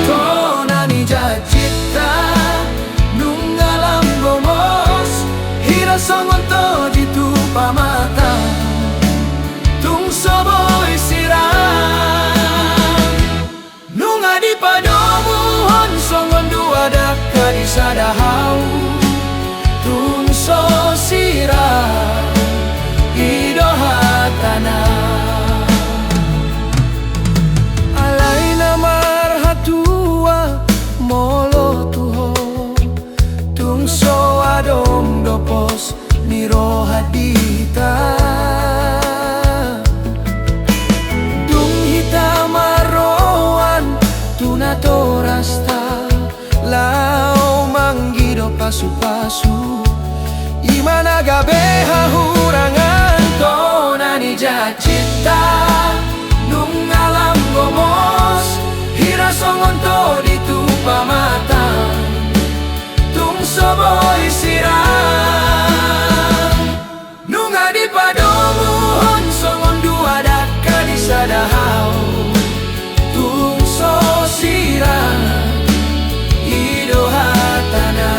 Tona ni janjinta nunga lam gomos, hira songon toji tu pamata, tung so boi sirang. Nunga dipadomuhon songon dua dangka di sada hau, tung so sirang i do hatana. Alai na marhatua molo tu ho, roha di hita. Dung hita marroan tu natorasta laho mangido pasupasu, i ma na gabe hahurangan. Tona ni jancita nunga lam gomos, hira songon todi tu pamatang, tung so boi sirang. Nunga dipadomuhon songon dua dangka di sada hau, tung so sirang i do hatana.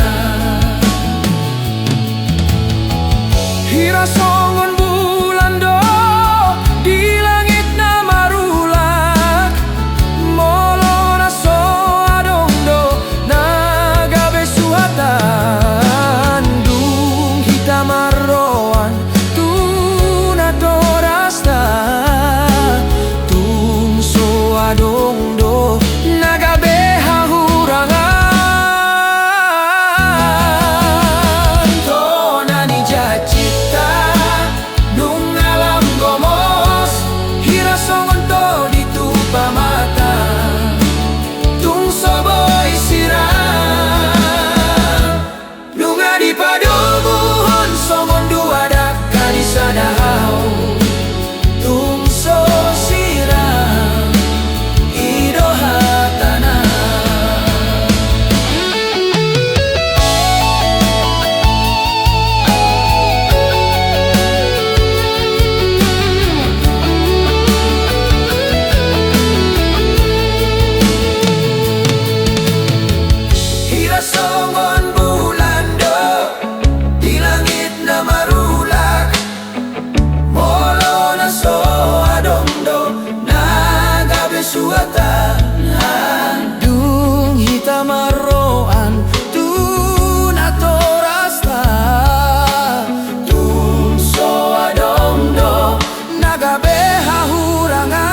Hira songon bulan do di langit na marulak, molo na so adong do na gabe suhatan. Dung hita marroan tu natorasta, tung so adong do na gabe hahurangan. Tona ni jancita nunga lam gomos, hira songon todi tu pamatang, tung so boi sirang. Nunga dipadomuhon songon dua dangka di sada hau, tung so sirang i do hatana. Hira songon bulan do di langit na marulak, molo na so adong do na gabe suhatan. Dung hita marroan tu natorasta, tung so adong do na gabe hahurangan.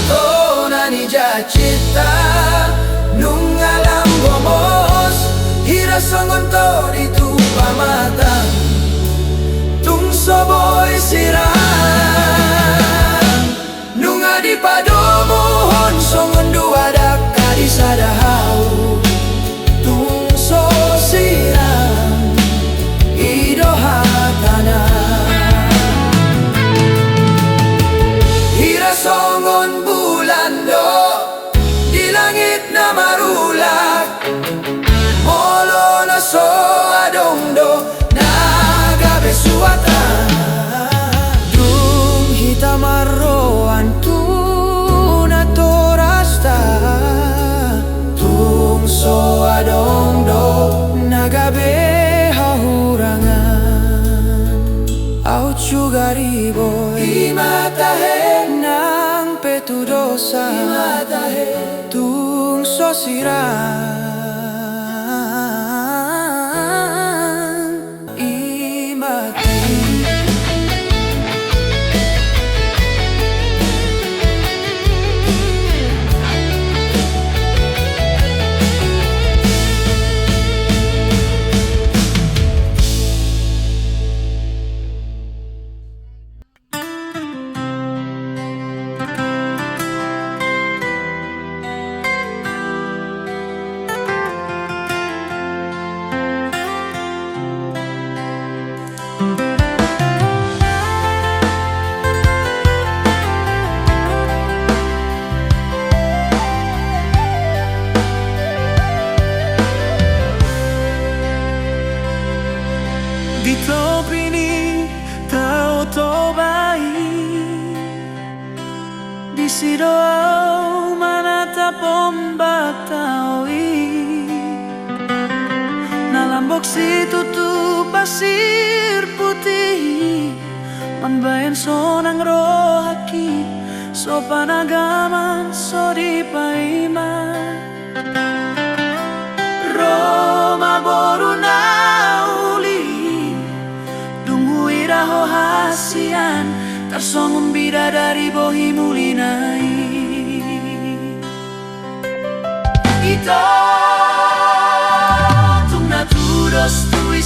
Tona ni jancita nunga lam gomos, hira songon todi tu pamatang, tung so boi sirang. Nunga dipadomuhon songon dua dangka di sada hau, tung so sirang i do hatana. Hira songon bulan do di langit na marulak, molo na so adong do na gabe suhatan. Dung hita marroan tu natorasta, tung so adong do na gabe hahurangan. Aut sugari boi, i ma tahe. Nang pe tu dosa, i ma tahe. Tung so sirang i ma tahe. Di topi ni Tao Toba i, disi do ahu manatap ombak tao i. Na lambok situtu pasir putih i, mambahen sonang rohangki, so panagaman so dipaima. Ro ma boru na uli, dung huida ho hasian, tarsongon bidadari bohi mulina i. Ito tung na tudos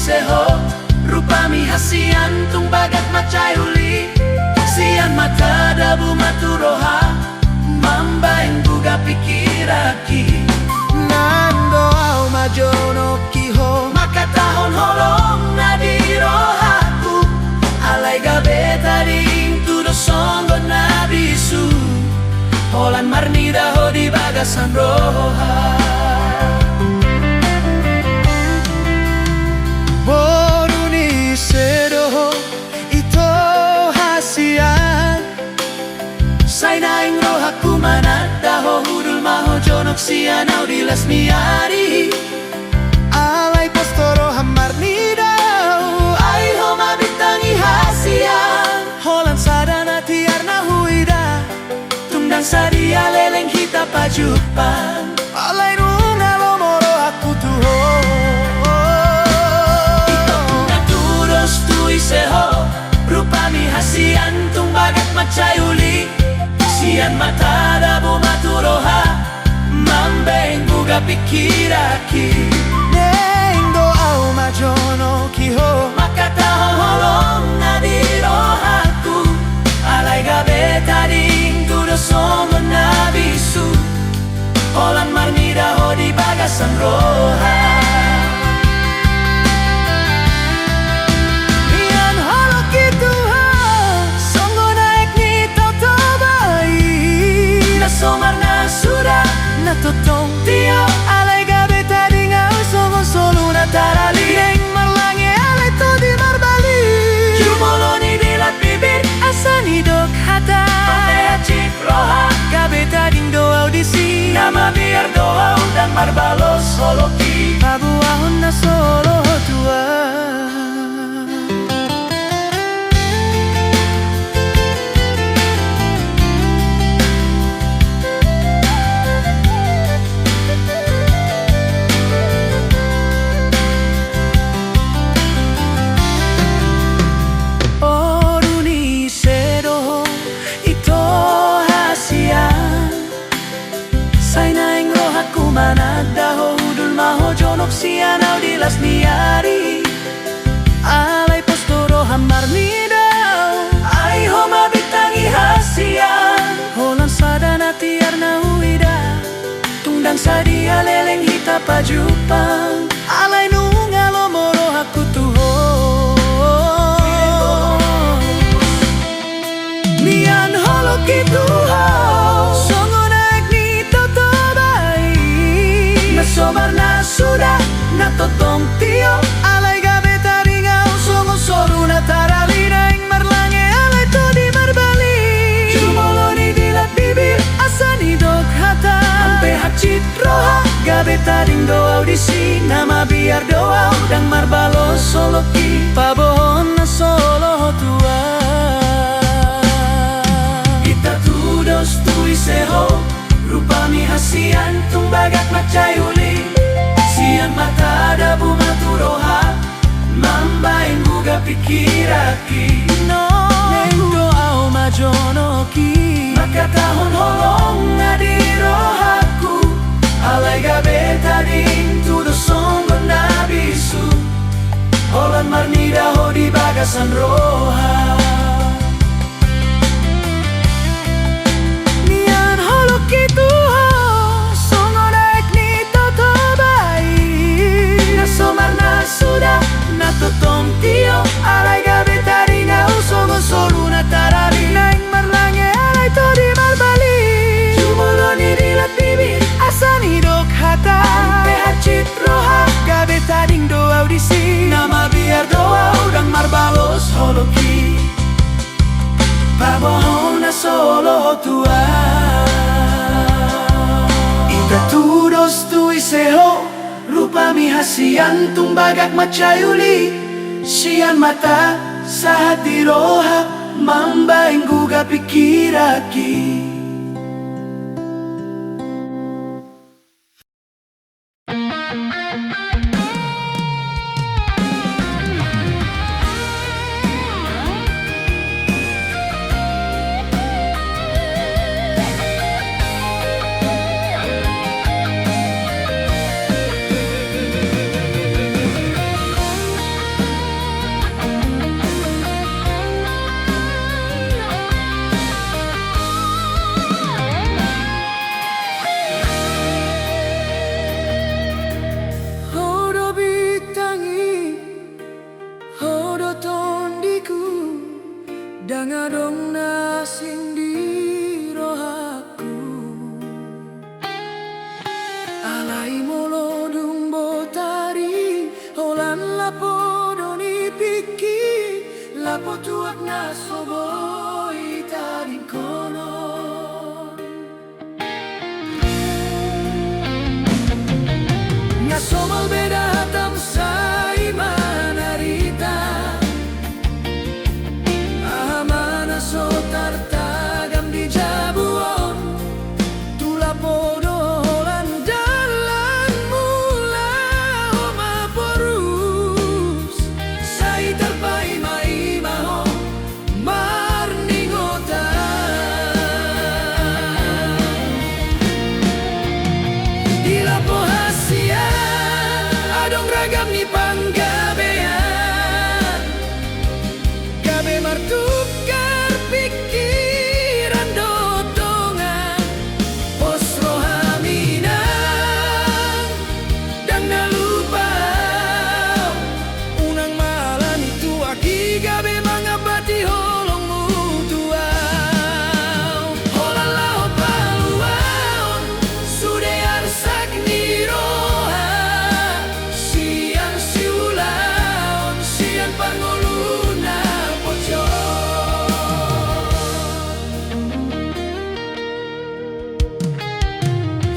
Ise ho, rupami hasian tung bagak mansai uli, sian mata dabu ma tu roha, mambahen buga pingkiranki. Naeng do ahu majonok i ho, mangkatahon holong na di rohangku, alai gabe tading tu dos songon na bisu, holan marnida ho di bagasan roha. Boru ni ise do ho, ito hasian. Sai naeng rohangku mananda ho, hundul ma ho jonok sian ahu di las ni ari. Alai pos do roham marnida ahu, ai ho ma bintang i hasian. Holan sada na tiar na huida, tung ndang sadia leleng hita pajumpang, alai nunga lomo rohangku tu ho. Ito na tudos tu ise ho, rupami hasian tung bagak mansai uli, sian mata dabu ma tu roha, mambahen buga pingkiranki. Naeng do ahu majonok i ho, mangkatahon holong na di rohangku, alai gabe tading tu dos songon na bisu, holan marnida ho di bagasan roha. Mian holongki tu ho, songon aek ni Toba i, na so marnasuda, na tongtong tio, alai gabe tading ahu songon solu na tarali. Naeng marlange alai todi marbalik, jumolo ni dilat bibir, asa nidok hata, ate hansit roha, gabe tading do ahu disi, na mabiar do ahu ndang marbalos holongki, paboahon na so lomo tu ahu. Boru ni ise do ho, ito hasian. Sai naeng rohangku mananda ho, hundul ma ho jonok sian ahu di las ni ari. Alai pos do roham marnida ahu, ai ho ma bintang i hasian. Holan sada na tiar na huida, tung ndang sadia leleng hita pajumpang, alai nunga lomo rohangku tu ho. Mian holongki tu ho, songon aek ni Toba i, na so marnasuda, na tongtong tio, alai gabe tading ahu songon solu na tarali. Naeng marlange alai todi marbalik, jumolo ni dilat bibir, asa nidok hata, ate hansit roha, gabe tading do ahu disi, na mabiar do ahu ndang marbalos holongki, paboahon na so lomo tu ahu. Ito tudos tu ise ho, rupami hasian tung bagak mansai uli, sian mata dabu ma tu roha, mambahen buga pingkiranki. Naeng do ahu majonok i, mangkatahon holong na di rohangku, alai gabe tading tu dos songon na bisu, holan marnida ho di bagasan roha. Mian holongki tu ho, songon aek ni Toba i, na so marnasuda, na tongtong tio, alai gabe tading ahu songon solu na tarali. Naeng marlange alai todi marbalik, jumolo ni dilat bibir, asa nidok hata, ate hansit roha, gabe tading do ahu disi, na mabiar do ahu ndang marbalos holongki, paboahon na so lomo tu ahu. Ito tudos tu ise ho, rupami hasian tung bagak mansai uli, sian mata sahat di roha, mambahen buga pingkiranki. Ndang adong na asing di rohangku. Alai molo dung botari, holan lapo do nipingki, lapo tuak na so boi tadingkonon. Nga somal beda hatam sai manarita. Aha ma na so tartagam di jabu on, tu lapo do holan dalanmu laho mamborus, sai tarpaimaima ho marningotan. Di lapo hasian adong ragam ni panggabean, gabe martukar pingkiran dohot dongan. Pos roham inang, ndang na lupa au. Unang ma alani tuak i gabe mangambati holongmu tu au. Holan laho paluaon sude arsak ni roha, sian siulaon, sian parngoluon na pojok.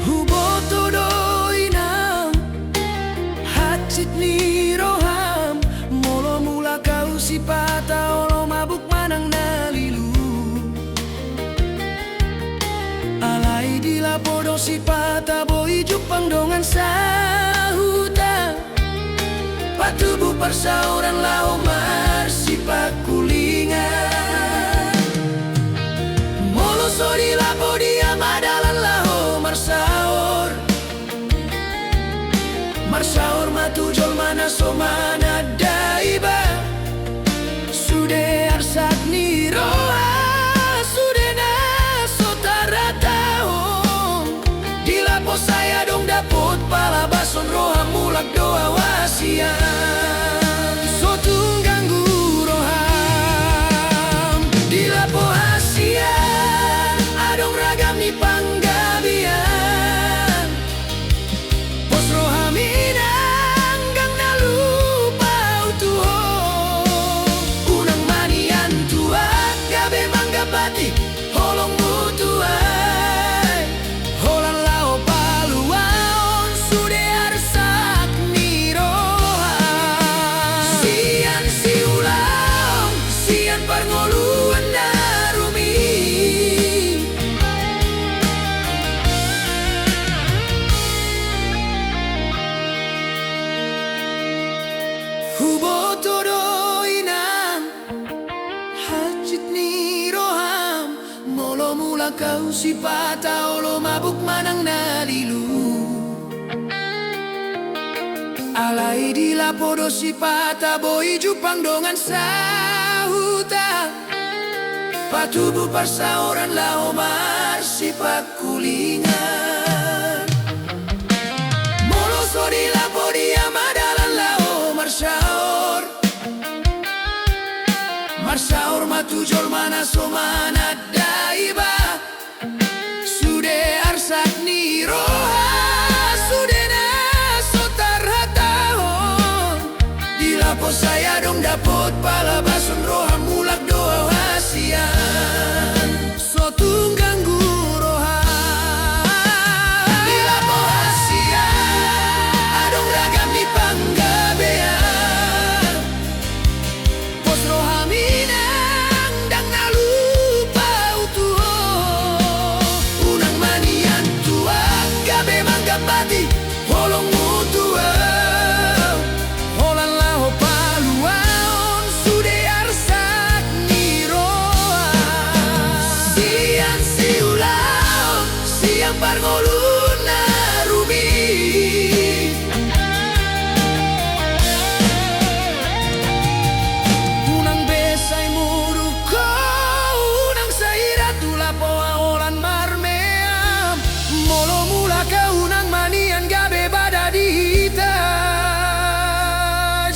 Huboto do inang hansit ni roham, molo mulak au sipata olo mabuk manang na lilu. Alai di lapo do sipata boi jumpang dongan sahuta, patubu parsaoran laho marsipangkulingan. Molo so di lapo dia ma dalan laho marsaor, marsaor ma tu jolma na so mananda iba. Sude arsak ni roha, sude na so tarhatahon. Di lapo sai adong dapot palabason, roham mulak do au hasian. So tung ganggu roham. Di lapo hasian adong ragam ni panggabean. Pos roham inang, ndang na lupa au tu ho. Unang ma nian tuak gabe mangambati holongmu tu ai. Holan laho paluaon sude arsak ni roha, sian siulaon, sian parngoluon na rumit. Huboto do inang hansit ni roham, molo mulak au sipata olo mabuk manang na lilu. Alai di lapo do sipata boi jumpang dongan sahuta, patubu parsaoran laho marsipangkulingan. Molo so di lapo dia ma dalan laho marsaor, marsaor ma tu jolma na so mananda iba. Sude arsak ni roha, sude na so tarhatahon. Di lapo sai adong dapot palabason, roham mulak do au hasian. So tung ganggu roham. Di lapo hasian adong ragam ni panggabean. Pos roham inang, ndang na lupa au tu ho. Unang ma nian tuak gabe mangambati holongmu tu au. Holan laho paluaon sude arsak ni roha, sian siulaon, sian parngoluon na rumit. Unang be sai muruk ho, unang sai ra tu lapo holan marmeam. Molo mulak au unang ma nian gabe bada di hita.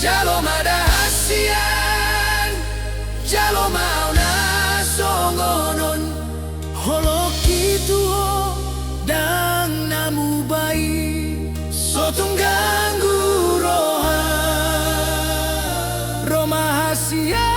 Jalo ma da hasian, jalo ma au na Sia